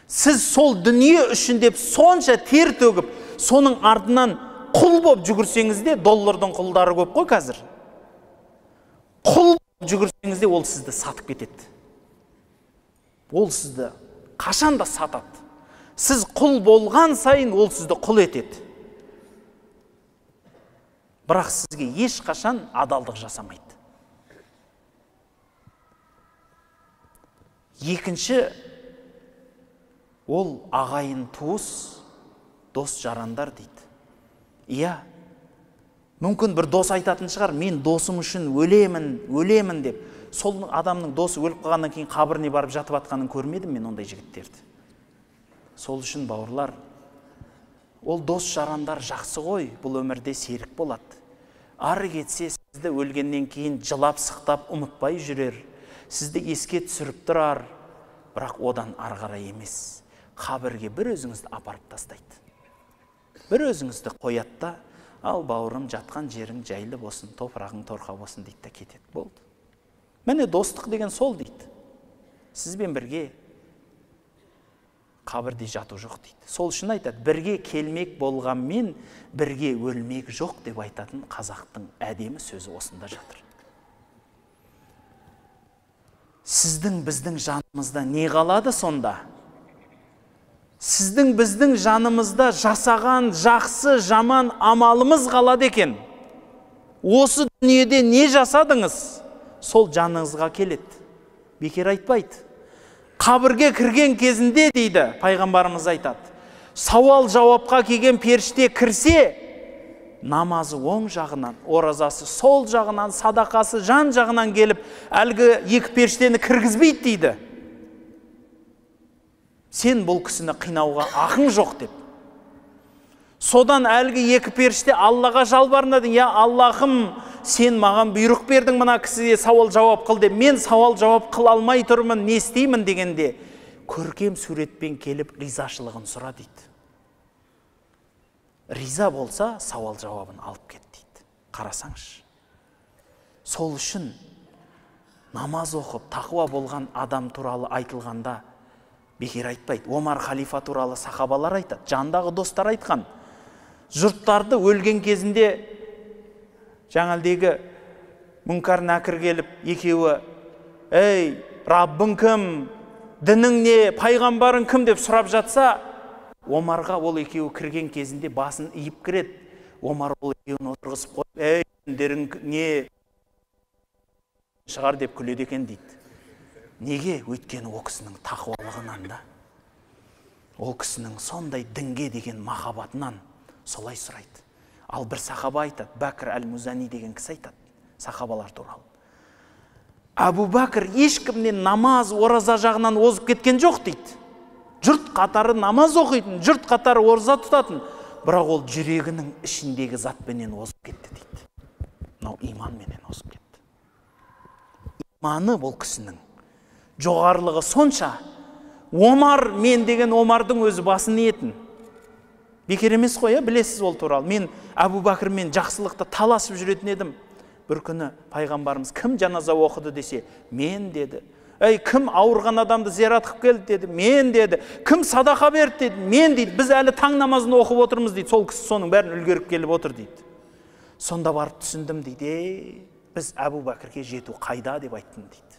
Сіз сол дүние үшін деп сонша тер төгіп, соның артынан құл боп жүгірсеңіз де, доллардың құлдары көп қой қазір. Құл жүгірсеңіз де, ол сізді сатып кетеді. Ол сізді қашан да сатады. Сіз құл болған сайын ол сізді құл етеді. Бірақ сізге ешқашан адалдық жасамайды. Екінші, ол ағайын туыс, дос жарандар дейді. Иә, мүмкін бір дос айтатын шығар, мен досым үшін өлемін, өлемін деп. Сол адамның досы өліп қалғаннан кейін қабіріне барып жатып атқанын көрмедім мен ондай жігіттерді. Сол үшін бауырлар, ол дос жарандар жақсы ғой, бұл өмірде серік болады. Ары кетсе сізді өлгеннен кейін жылап сықтап ұмытпай жүрер, сізді еске түсіріп тұрар, бірақ одан ары қарай емес. Қабірге бір өзіңізді апарып тастайды. Бір өзіңізді қояды да, ал бауырым, жатқан жерің жайлы болсын, топырағың торқа болсын дейді да кетеді. Болды. Міне достық деген сол дейді. Сізбен бірге қабірде жату жоқ дейді. Сол үшін айтады, бірге келмек болғанмен бірге өлмек жоқ деп айтатын қазақтың әдемі сөзі осында жатыр. Сіздің біздің жанымызда не қалады сонда? Сіздің біздің жанымызда жасаған жақсы жаман амалымыз қалады екен. Осы дүниеде не жасадыңыз, сол жаныңызға келеді. Бекер айтпайды. Қабірге кірген кезінде дейді, пайғамбарымыз айтады, сауал жауапқа келген періште кірсе, намазы оң жағынан, оразасы сол жағынан, садақасы жан жағынан келіп, әлгі екі періштені кіргізбейді дейді. Сен бұл кісіні қинауға ақың жоқ деп. Содан әлгі екі періште Аллаға жалбарынады, я Аллахым, сен маған бұйрық бердің мына кісіге сауал жауап қыл деп, мен сауал жауап қыла алмай тұрмын, не істеймін дегенде, көркем суретпен келіп ризашылығын сұра дейді. Риза болса, сауал жауабын алып кет дейді. Қарасаңшы. Сол үшін намаз оқып, тақуа болған адам туралы айтылғанда бекер айтпайды. Омар халифа туралы сахабалар айтады, жандағы достар айтқан. Жұрттарды өлген кезінде жаңалдегі Мүнкар Нәкір келіп екеуі, «Ей, Раббың кім, дінің не, пайғамбарың кім?» деп сұрап жатса, Омарға ол екеуі кірген кезінде басын иіп кіреді. Омар ол екеуін отырғызып қойып, «Ей, діндерің не шығар?» деп күледі екен дейді. Неге? Өйткені ол кісінің тақуалығынан да. Ол кісінің сондай дінге деген махаббатынан солай сұрайды. Ал бір сахаба айтады, Бәкір әл-Музани деген кісі айтады, сахабалар туралы. Әбу Бәкір ешкімнен намаз, ораза жағынан озып кеткен жоқ дейді. Жұрт қатары намаз оқитын, жұрт қатары ораза тұтатын, бірақ ол жүрегінің ішіндегі затпенен озып кетті дейді. Мынау иманменен озып кетті. Иманы бұл кісінің жоғарылығы сонша, Омар, мен деген Омардың өзі басын иетін. Бекер емес қой, білесіз ол туралы. Мен Әбу Бәкірмен жақсылықта таласып жүретін едім. Бір күні пайғамбарымыз кім жаназа оқыды десе, мен деді. Әй, кім ауырған адамды зиярат қылып келді деді, мен деді. Кім садақа берді деді, мен дейді. Біз әлі таң намазын оқып отырмыз дейді. Сол кісі соның бәрін үлгеріп келіп отыр дейді. Сонда барып түсіндім дейді. Біз Әбу Бәкірге жету қайда деп айттым дейді.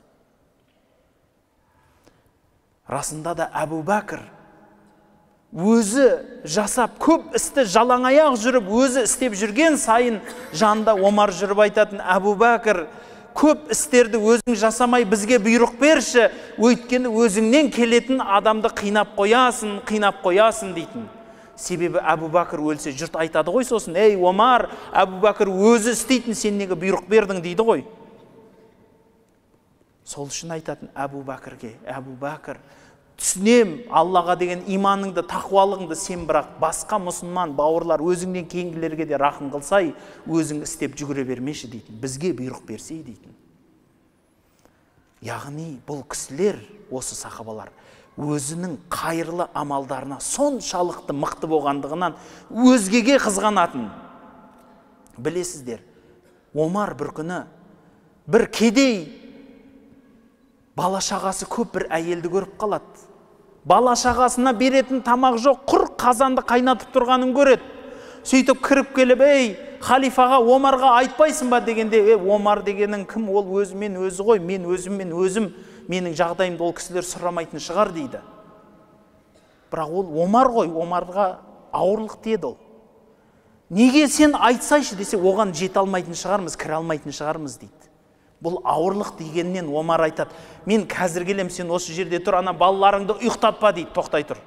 Расында да Әбу Бәкір өзі жасап көп істі жалаң аяқ жүріп өзі істеп жүрген сайын жанында Омар жүріп айтатын, Әбу Бәкір, көп істерді өзің жасамай бізге бұйрық берші, өйткені өзіңнен келетін адамды қинап қоясың, қинап қоясың дейтін. Себебі Әбу Бәкір өлсе жұрт айтады ғой сосын, ей Омар, Әбу Бәкір өзі істейтін, сен неге бұйрық бердің дейді ғой. Сол үшін айтатын Әбу Бәкірге, Әбу Бәкір, түсінем Аллаға деген иманыңды, тақуалығыңды, сен бірақ басқа мұсылман бауырлар өзіңнен кейінгілерге де рахым қылсай, өзің істеп жүгіре бермеші дейтін, бізге бұйрық берсей дейтін. Яғни бұл кісілер, осы сахабалар, өзінің қайырлы амалдарына соншалықты мықты болғандығынан өзгеге қызғанатын. Білесіздер, Омар бір күні бір кедей бала шағасы көп бір әйелді көріп қалады. Бала шағасына беретін тамақ жоқ, құр қазанды қайнатып тұрғанын көреді. Сөйтіп кіріп келіп, ей, халифаға, Омарға айтпайсың ба дегенде, Омар дегенің кім, ол өзімен өзі ғой, мен өзіммен өзім, менің жағдайымды ол кісілер сұрамайтын шығар дейді. Бірақ ол Омар ғой, Омарға ауырлық тиеді ол. Неге сен айтсайшы десе, оған жете алмайтын шығармыз, кіре алмайтын шығармыз дейді. Бұл ауырлық дегеннен Омар айтады, мен қазір келем, сен осы жерде тұр, ана балаларыңды ұйықтатпа дейді, тоқтай тұр.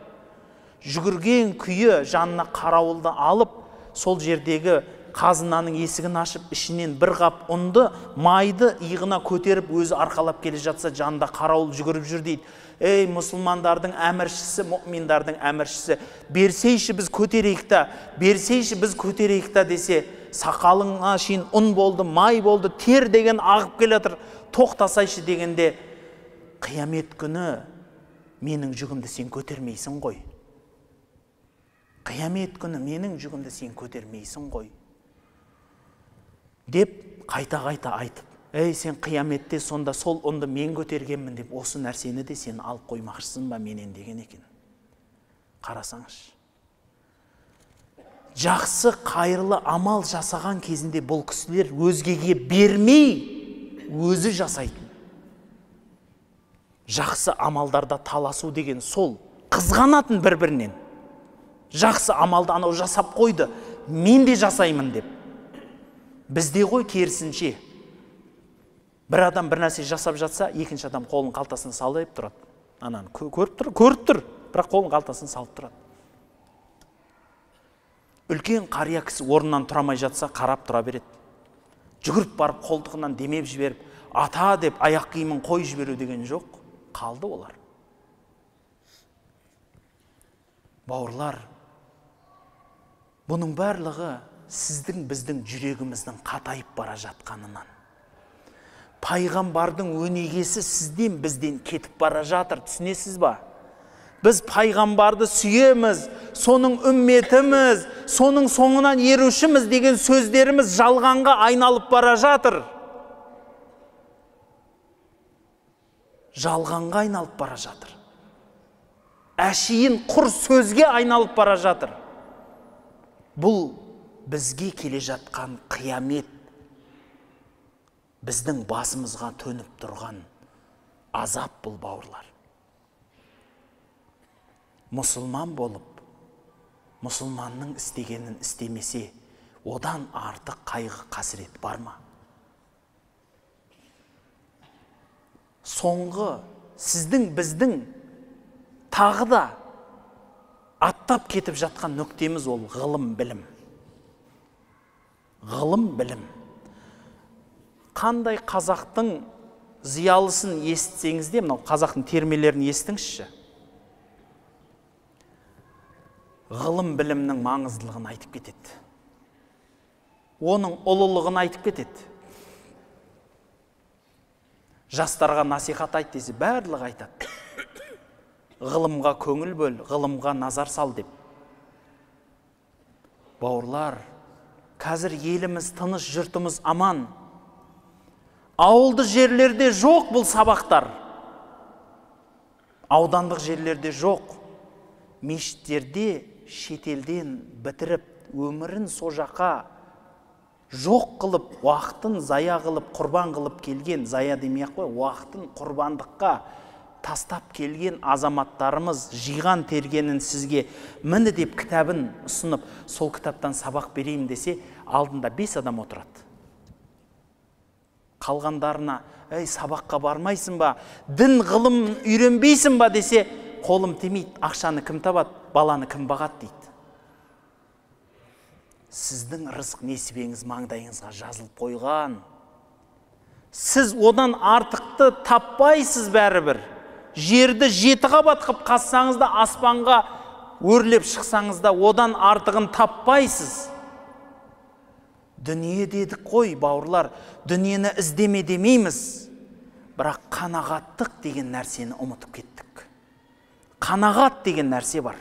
Жүгірген күйі жанына қарауылды алып, сол жердегі қазынаның есігін ашып, ішінен бір қап ұнды, майды иығына көтеріп, өзі арқалап келе жатса, жанында қарауыл жүгіріп жүр дейді. Ей, мұсылмандардың әміршісі, мұминдардың әміршісі, берсейші біз көтерейік та, берсейші біз көтерейік та десе, сақалыңа шейін ұн болды, май болды, тер деген ағып келе жатыр, тоқтасайшы дегенде, қиямет күні менің жүгімді сен көтермейсің ғой. Қиямет күні менің жүгімді сен көтермейсің ғой деп қайта-қайта айтып, ей, сен қияметте сонда сол ұнды мен көтергенмін деп, осы нәрсені де сен алып қоймақшысың ба менен деген екен. Қарасаңшы. Жақсы қайырлы амал жасаған кезінде бұл кісілер өзгеге бермей өзі жасайтын. Жақсы амалдарда таласу деген сол, қызғанатын бір-бірінен. Жақсы амалды анау жасап қойды, мен де жасаймын деп. Бізде ғой керісінше. Бір адам бір нәрсе жасап жатса, екінші адам қолын қалтасына салып тұрады. Ананы көріп тұр, көріп тұр, бірақ қолын қалтасына салып тұрады. Үлкен қария кісі орнынан тұрамай жатса, қарап тұра береді. Жүгіріп барып қолтығынан демеп жіберіп, ата деп аяқ киімін қой жіберу деген жоқ, қалды олар. Бауырлар, бұның барлығы сіздің біздің жүрегіміздің қатайып бара жатқанынан. Пайғамбардың өнегесі сізден бізден кетіп бара жатыр, түсінесіз ба? Біз пайғамбарды сүйеміз, соның үмметіміз, соның соңынан ерушіміз деген сөздеріміз жалғанға айналып бара жатыр. Жалғанға айналып бара жатыр. Әшейін құр сөзге айналып бара жатыр. Бұл бізге келе жатқан қиямет, біздің басымызға төніп тұрған азап бұл, бауырлар. Мұсылман болып, мұсылманның істегенін істемесе, одан артық қайғы қасірет бар ма? Соңғы сіздің біздің тағы да аттап кетіп жатқан нүктеміз ол ғылым білім. Ғылым білім. Қандай қазақтың зиялысын естісеңіз де, мынау қазақтың термелерін естіңізші. Ғылым білімнің маңыздылығын айтып кетеді. Оның ұлылығын айтып кетеді. Жастарға насихат айт десе, барлығы айтады. Ғылымға көңіл бөл, ғылымға назар сал деп. Бауырлар, қазір еліміз тыныш, жұртымыз аман. Ауылды жерлерде жоқ бұл сабақтар. Аудандық жерлерде жоқ. Мешіттерде шетелден бітіріп, өмірін со жаққа жоқ қылып, уақытын зая қылып, құрбан қылып келген, зая демей-ақ қой, уақытын құрбандыққа тастап келген азаматтарымыз жиған тергенін сізге міні деп кітабын ұсынып, сол кітаптан сабақ берейін десе, алдында 5 адам отырады. Қалғандарына, әй, сабаққа бармайсың ба, дін ғылым үйренбейсің ба десе, қолым тимейді, ақшаны кім табады, баланы кім бағады дейді. Сіздің рызық несібеңіз маңдайыңызға жазылып қойған. Сіз одан артықты таппайсыз бәрібір. Жерді 7 қабат қып қазсаңыз да, аспанға өрлеп шықсаңыз да, одан артығын таппайсыз. Дүние дедік қой, бауырлар, дүниені іздеме демейміз. Бірақ қанағаттық деген нәрсені ұмытып кеттік. Қанағат деген нәрсе бар.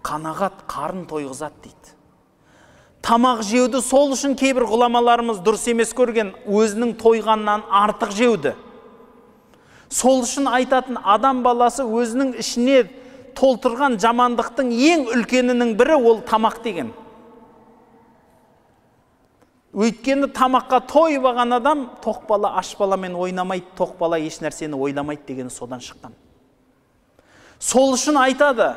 Қанағат қарын тойғызады дейді. Тамақ жеуді сол үшін кейбір ғұламаларымыз дұрыс емес көрген, өзінің тойғаннан артық жеуді. Сол үшін айтатын, адам баласы өзінің ішіне толтырған жамандықтың ең үлкенінің бірі ол тамақ деген. Өйткені тамаққа тойып алған адам тоқ бала аш баламен ойнамайды, тоқ бала еш нәрсені ойламайды дегені содан шыққан. Сол үшін айтады,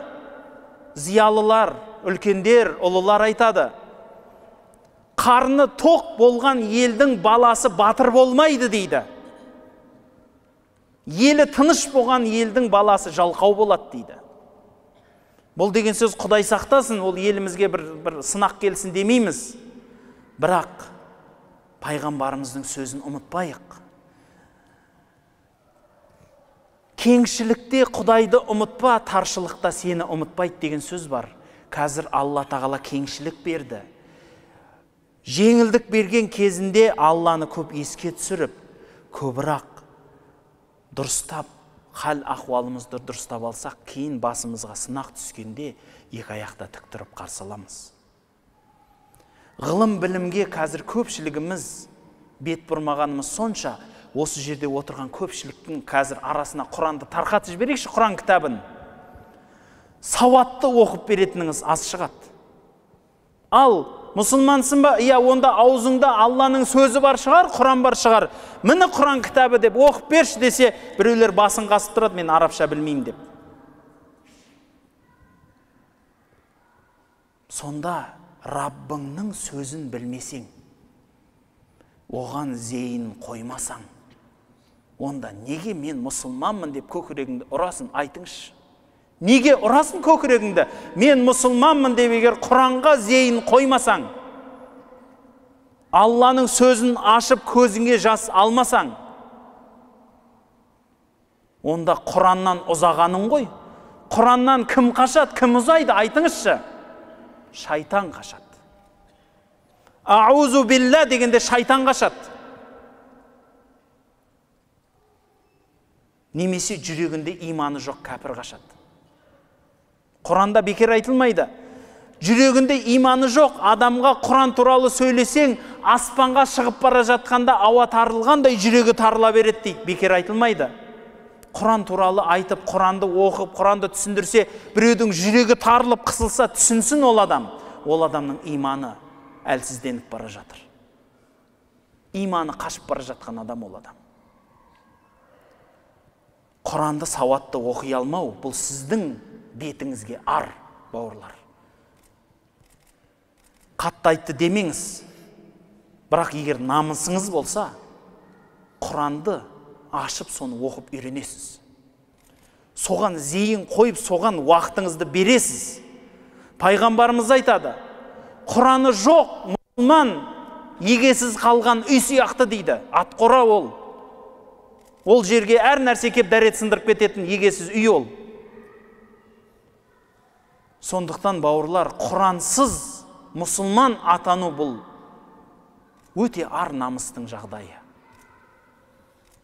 зиялылар, үлкендер, ұлылар айтады, қарны тоқ болған елдің баласы батыр болмайды дейді. Елі тыныш болған елдің баласы жалқау болады дейді. Бұл деген сөз, Құдай сақтасын, ол елімізге бір сынақ келсін демейміз. Бірақ пайғамбарымыздың сөзін ұмытпайық. Кеңшілікте Құдайды ұмытпа, таршылықта сені ұмытпайды деген сөз бар. Қазір Алла тағала кеңшілік берді. Жеңілдік берген кезінде Алланы көп еске түсіріп, көбірақ дұрыстап, хал ахуалымызды дұрыстап алсақ, кейін басымызға сынақ түскенде екі аяқта тік тұрып қарсы аламыз. Ғылым білімге қазір көпшілігіміз бет бұрмағанымыз сонша, осы жерде отырған көпшіліктің қазір арасына Құранды тарқатып жіберейікші, Құран кітабын. Сауатты оқып беретініңіз аз шығады. Ал мұсылмансың ба? Иә, онда аузыңда Алланың сөзі бар шығар, Құран бар шығар. Міне Құран кітабы деп оқып берші десе, біреулер басын қасып тұрады, мен арабша білмеймін деп. Сонда Раббыңның сөзін білмесең, оған зейін қоймасаң, онда неге мен мұсылманмын деп көкірегіңді ұрасың, айтыңызшы. Неге ұрасың көкірегіңді? Мен мұсылманмын деп егер Құранға зейін қоймасаң, Алланың сөзін ашып көзіңе жас алмасаң, онда Құраннан ұзағаның ғой. Құраннан кім қашады, кім ұзайды, айтыңызшы. Шайтан қашады. Аузу билла дегенде шайтан қашады. Немесе жүрегінде иманы жоқ кәпір қашады. Құранда бекер айтылмайды. Жүрегінде иманы жоқ адамға Құран туралы сөйлесең, аспанға шығып бара жатқанда ауа тарылғандай жүрегі тарыла береді дейді. Бекер айтылмайды. Құран туралы айтып, Құранды оқып, Құранды түсіндірсе, біреудің жүрегі тарылып қысылса, түсінсін ол адам. Ол адамның иманы әлсізденіп бара жатыр. Иманы қашып бара жатқан адам ол адам. Құранды сауатты оқи алмау, бұл сіздің бетіңізге ар, бауырлар. Қатты айтты демеңіз, бірақ егер намысыңыз болса, Құранды ашып соны оқып үйренесіз. Соған зейін қойып, соған уақытыңызды бересіз. Пайғамбарымыз айтады, Құраны жоқ мұсылман егесіз қалған үй сияқты дейді. Атқора ол. Ол жерге әр нәрсе кеп дәрет сындырып кететін егесіз үй ол. Сондықтан бауырлар, Құрансыз мұсылман атану бұл өте ар намыстың жағдайы.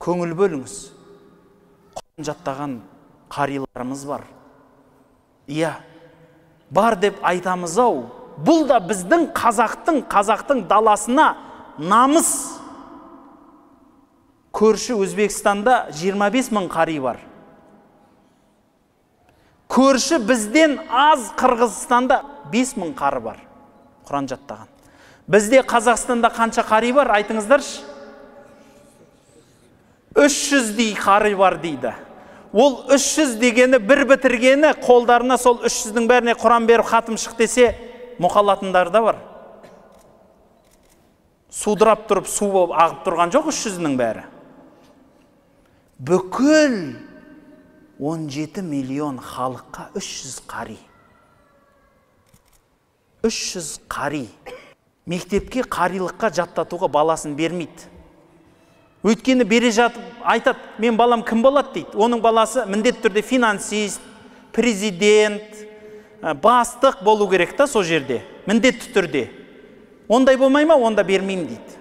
Көңіл бөліңіз. Құран жаттаған қариларымыз бар. Иә, бар деп айтамыз ау. Бұл да біздің қазақтың даласына намыс. Көрші Өзбекстанда 25 мың қари бар. Көрші бізден аз Қырғызстанда 5 мың қары бар. Құран жаттаған. Бізде Қазақстанда қанша қари бар, айтыңыздаршы? 300-дей қари бар дейді. Ол 300 дегені бір бітіргені, қолдарына сол 300-дің бәріне Құран беріп хатым шық десе, мұқалатындар да бар. Судырап тұрып, су болып ағып тұрған жоқ 300-нің бәрі. Бүкіл 17 миллион халыққа 300 қари. 300 қари. Мектепке қарилыққа жаттатуға баласын бермейді. Өйткені бере жатып айтады, мен балам кім болады дейді. Оның баласы міндетті түрде финансист, президент, бастық болу керек та сол жерде. Міндетті түрде. Ондай болмай ма, онда бермеймін дейді.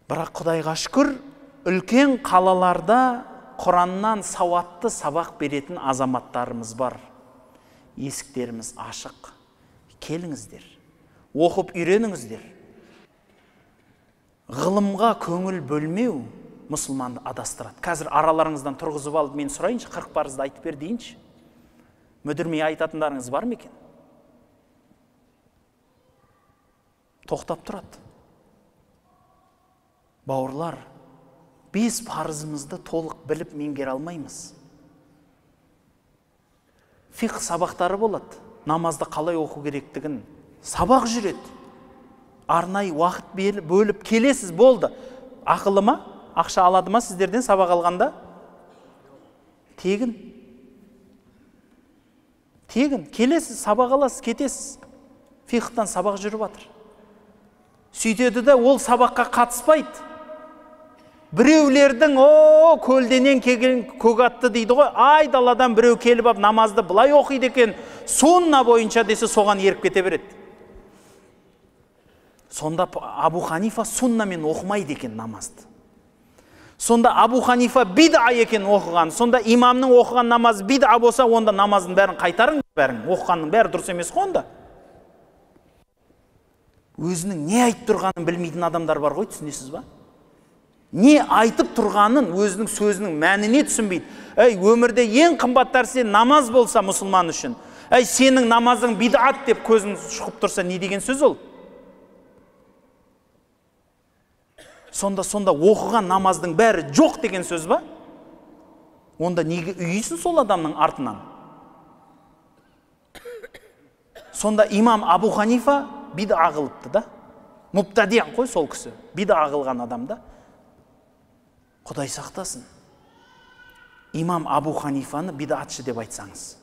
Бірақ Құдайға шүкір, үлкен қалаларда Құраннан сауатты сабақ беретін азаматтарымыз бар. Есіктеріміз ашық. Келіңіздер, оқып үйреніңіздер. Ғылымға көңіл бөлмеу мұсылманды адастырады. Қазір араларыңыздан тұрғызып алып, мен сұрайыншы, 40 парызды айтып бер дейінші. Мүдірмей айтатындарыңыз бар ма екен? Тоқтап тұрады. Бауырлар, 5 парызымызды толық біліп меңгере алмаймыз. Фиқх сабақтары болады. Намазды қалай оқу керектігін сабақ жүреді. Арнайы уақыт бөліп келесіз, болды. Ақылы ма? Ақша алады ма сіздерден сабақ алғанда? Тегін. Тегін. Келесіз, сабақ аласыз, кетесіз. Фиқхтан сабақ жүріп жатыр. Сөйтеді де ол сабаққа қатыспайды. Біреулердің, о, көлденең келген көк атты дейді ғой, айдаладан біреу келіп ап намазды былай оқиды екен, сунна бойынша десе соған еріп кете береді. Сонда Абу Ханифа суннамен оқымайды екен намазды. Сонда Абу Ханифа бид'a екен оқыған. Сонда имамның оқыған намазы бид'a болса, онда намаздың бәрін қайтарың, бәрін. Оқығанның бәрі дұрыс емес қой онда. Өзінің не айтып тұрғанын білмейтін адамдар бар ғой, түсінесіз ба? Не айтып тұрғанын, өзінің сөзінің мәніне түсінбейді. Әй, өмірде ең қымбат нәрсе намаз болса мұсылман үшін. Әй, сенің намазың бид'ат деп көзің шұқып тұрса, не деген сөз ол? Сонда оқыған намаздың бәрі жоқ деген сөз ба? Онда неге үйисің сол адамның артынан? Сонда имам Абу Ханифа бид'a қылыпты да. Мубтади қой сол кісі. Бид'a қылған адам да. Құдай сақтасын. Имам Абу Ханифаны бид'атшы деп айтсаңыз.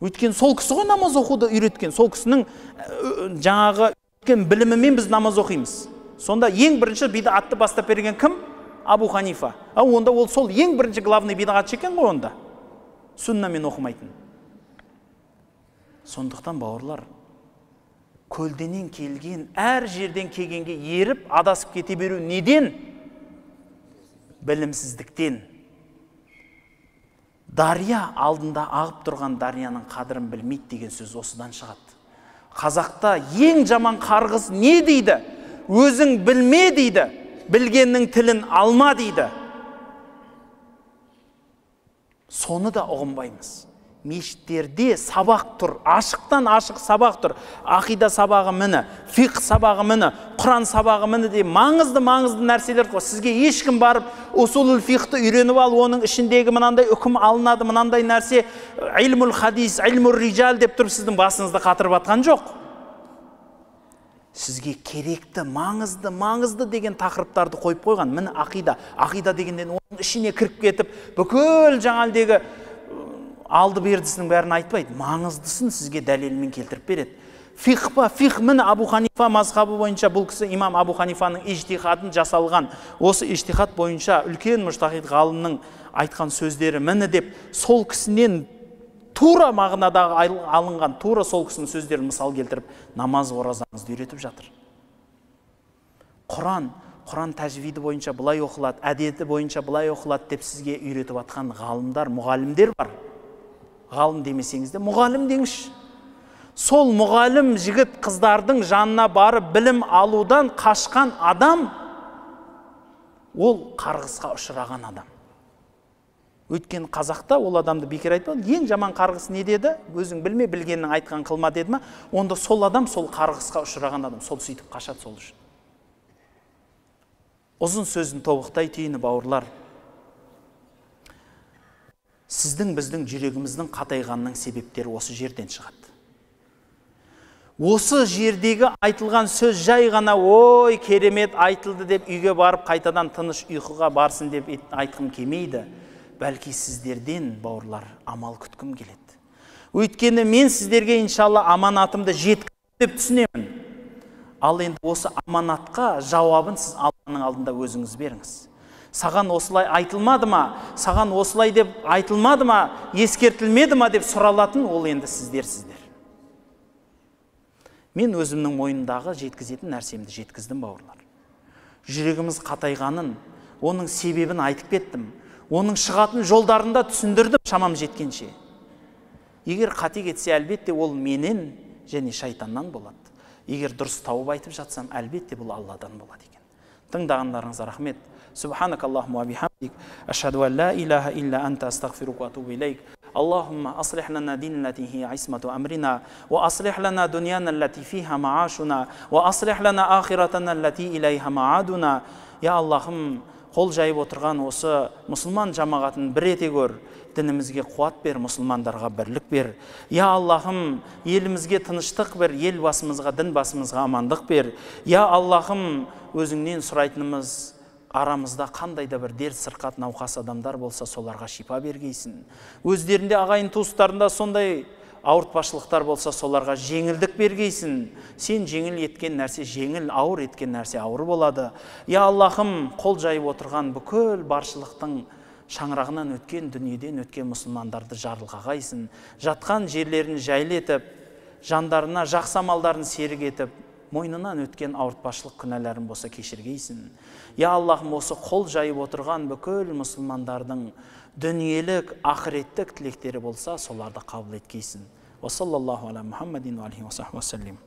Өйткені сол кісі ғой намаз оқуды үйреткен. Сол кісінің жаңағы өткен білімімен біз намаз оқимыз. Сонда ең бірінші бид'атты бастап берген кім? Абу Ханифа. А онда ол сол ең бірінші главный бид'атшы екен ғой онда. Сүннамен оқымайтын. Сондықтан бауырлар, көлденең келген, әр жерден келгенге еріп, адасып кете беру неден? Білімсіздіктен. Дария алдында ағып тұрған дарияның қадірін білмейді деген сөз осыдан шығады. Қазақта ең жаман қарғыс не дейді? Өзің білме дейді, білгеннің тілін алма дейді. Соны да ұғынбаймыз. Мешіттерде сабақ тұр, ашықтан ашық сабақ тұр. Ақида сабағы міне, фиқх сабағы міне, Құран сабағы міне деп маңызды нәрселер қой. Сізге ешкім барып усулул фиқхты үйреніп ал, оның ішіндегі мынандай үкім алынады, мынандай нәрсе, илмул хадис, илмул рижал деп тұрып сіздің басыңызды қатырып атқан жоқ. Сізге керекті, маңызды деген тақырыптарды қойып қойған. Міне ақида. Ақида дегенден оның ішіне кіріп кетіп, бүкіл жаңағыдегі алды бердісінің бәрін айтпайды. Маңыздысын сізге дәлелмен келтіріп береді. Фиқх па, фиқх міне Абу Ханифа мазхабы бойынша бұл кісі имам Абу Ханифаның ижтихадын жасалған. Осы ижтихад бойынша үлкен мүжтахид ғалымның айтқан сөздері міне деп сол кісінен тура мағынадағы алынған, тура сол кісінің сөздерін мысал келтіріп, намаз оразаңызды үйретіп жатыр. Құран тәжвиді бойынша былай оқылады, әдеті бойынша былай оқылады деп сізге үйретіп атқан ғалымдар, мұғалімдер бар. Ғалым демесеңіз де мұғалім деңізші. Сол мұғалім жігіт қыздардың жанына барып білім алудан қашқан адам, ол қарғысқа ұшыраған адам. Өйткені қазақта ол адамды бекер айтпады. Ең жаман қарғыс не деді? Өзің білме, білгеннің айтқан қылма деді ма? Онда сол адам, сол қарғысқа ұшыраған адам, сол сөйтіп қашады сол үшін. Ұзын сөзін тобықтай түйіні, бауырлар, сіздің біздің жүрегіміздің қатайғанының себептері осы жерден шығады. Осы жердегі айтылған сөз жай ғана ой керемет айтылды деп үйге барып қайтадан тыныш ұйқыға барсын деп айтқым келмейді. Бәлки сіздерден, бауырлар, амал күткім келеді. Өйткені мен сіздерге иншалла аманатымды жеткіздім деп түсінемін. Ал енді осы аманатқа жауабын сіз Алланың алдында өзіңіз беріңіз. Саған осылай айтылмады ма? Саған осылай деп айтылмады ма? Ескертілмеді ма деп сұралатын ол енді сіздерсіздер. Мен өзімнің мойнымдағы жеткізетін нәрсемді жеткіздім, бауырлар. Жүрегіміз қатайғанын, оның себебін айтып кеттім. Оның шығатын жолдарын да түсіндірдім шамам жеткенше. Егер қате кетсе, әлбетте ол менен және шайтаннан болады. Егер дұрыс тауып айтып жатсам, әлбетте бұл Алладан болады екен. Тыңдағандарыңызға рахмет. Субханакаллахумма ва бихамдик, ашхаду ан ла илаха илля анта, астағфирука ва атубу илейк. اللهم أصلح لنا ديننا التي هي عصمة أمرنا، وأصلح لنا دنيانا التي فيها معاشنا، وأصلح لنا آخرتنا التي إليها معادنا. يا اللهم, қол жайып отырған осы мұсылман жамағатын бір ете көр, дінімізге қуат бер, мұсылмандарға бірлік бер. Я Аллахым, елімізге тыныштық бер, ел басымызға, дін басымызға амандық бер. Я Аллахым, өзіңнен сұрайтынымыз, арамызда қандай да бір дерт, сырқат, науқас адамдар болса, соларға шипа бергейсін. Өздерінде ағайын туыстарында сондай ауыртпашылықтар болса, соларға жеңілдік бергейсін. Сен жеңіл еткен нәрсе жеңіл, ауыр еткен нәрсе ауыр болады. Я Аллахым, қол жайып отырған бүкіл баршылықтың шаңырағынан өткен, дүниеден өткен мұсылмандарды жарылқағайсың. Жатқан жерлерін жайлы етіп, жандарына жақсы амалдарын серік етіп, мойнынан өткен ауыртпашылық күнәларын болса кешіргейсін. Я Аллахым, осы қол жайып отырған бүкіл мұсылмандардың дүниелік, ақыреттік тілектері болса, соларды қабыл еткейсін. Уа саллаллаху аля Мухаммадин уа алейхи уа сахбихи уа саллим.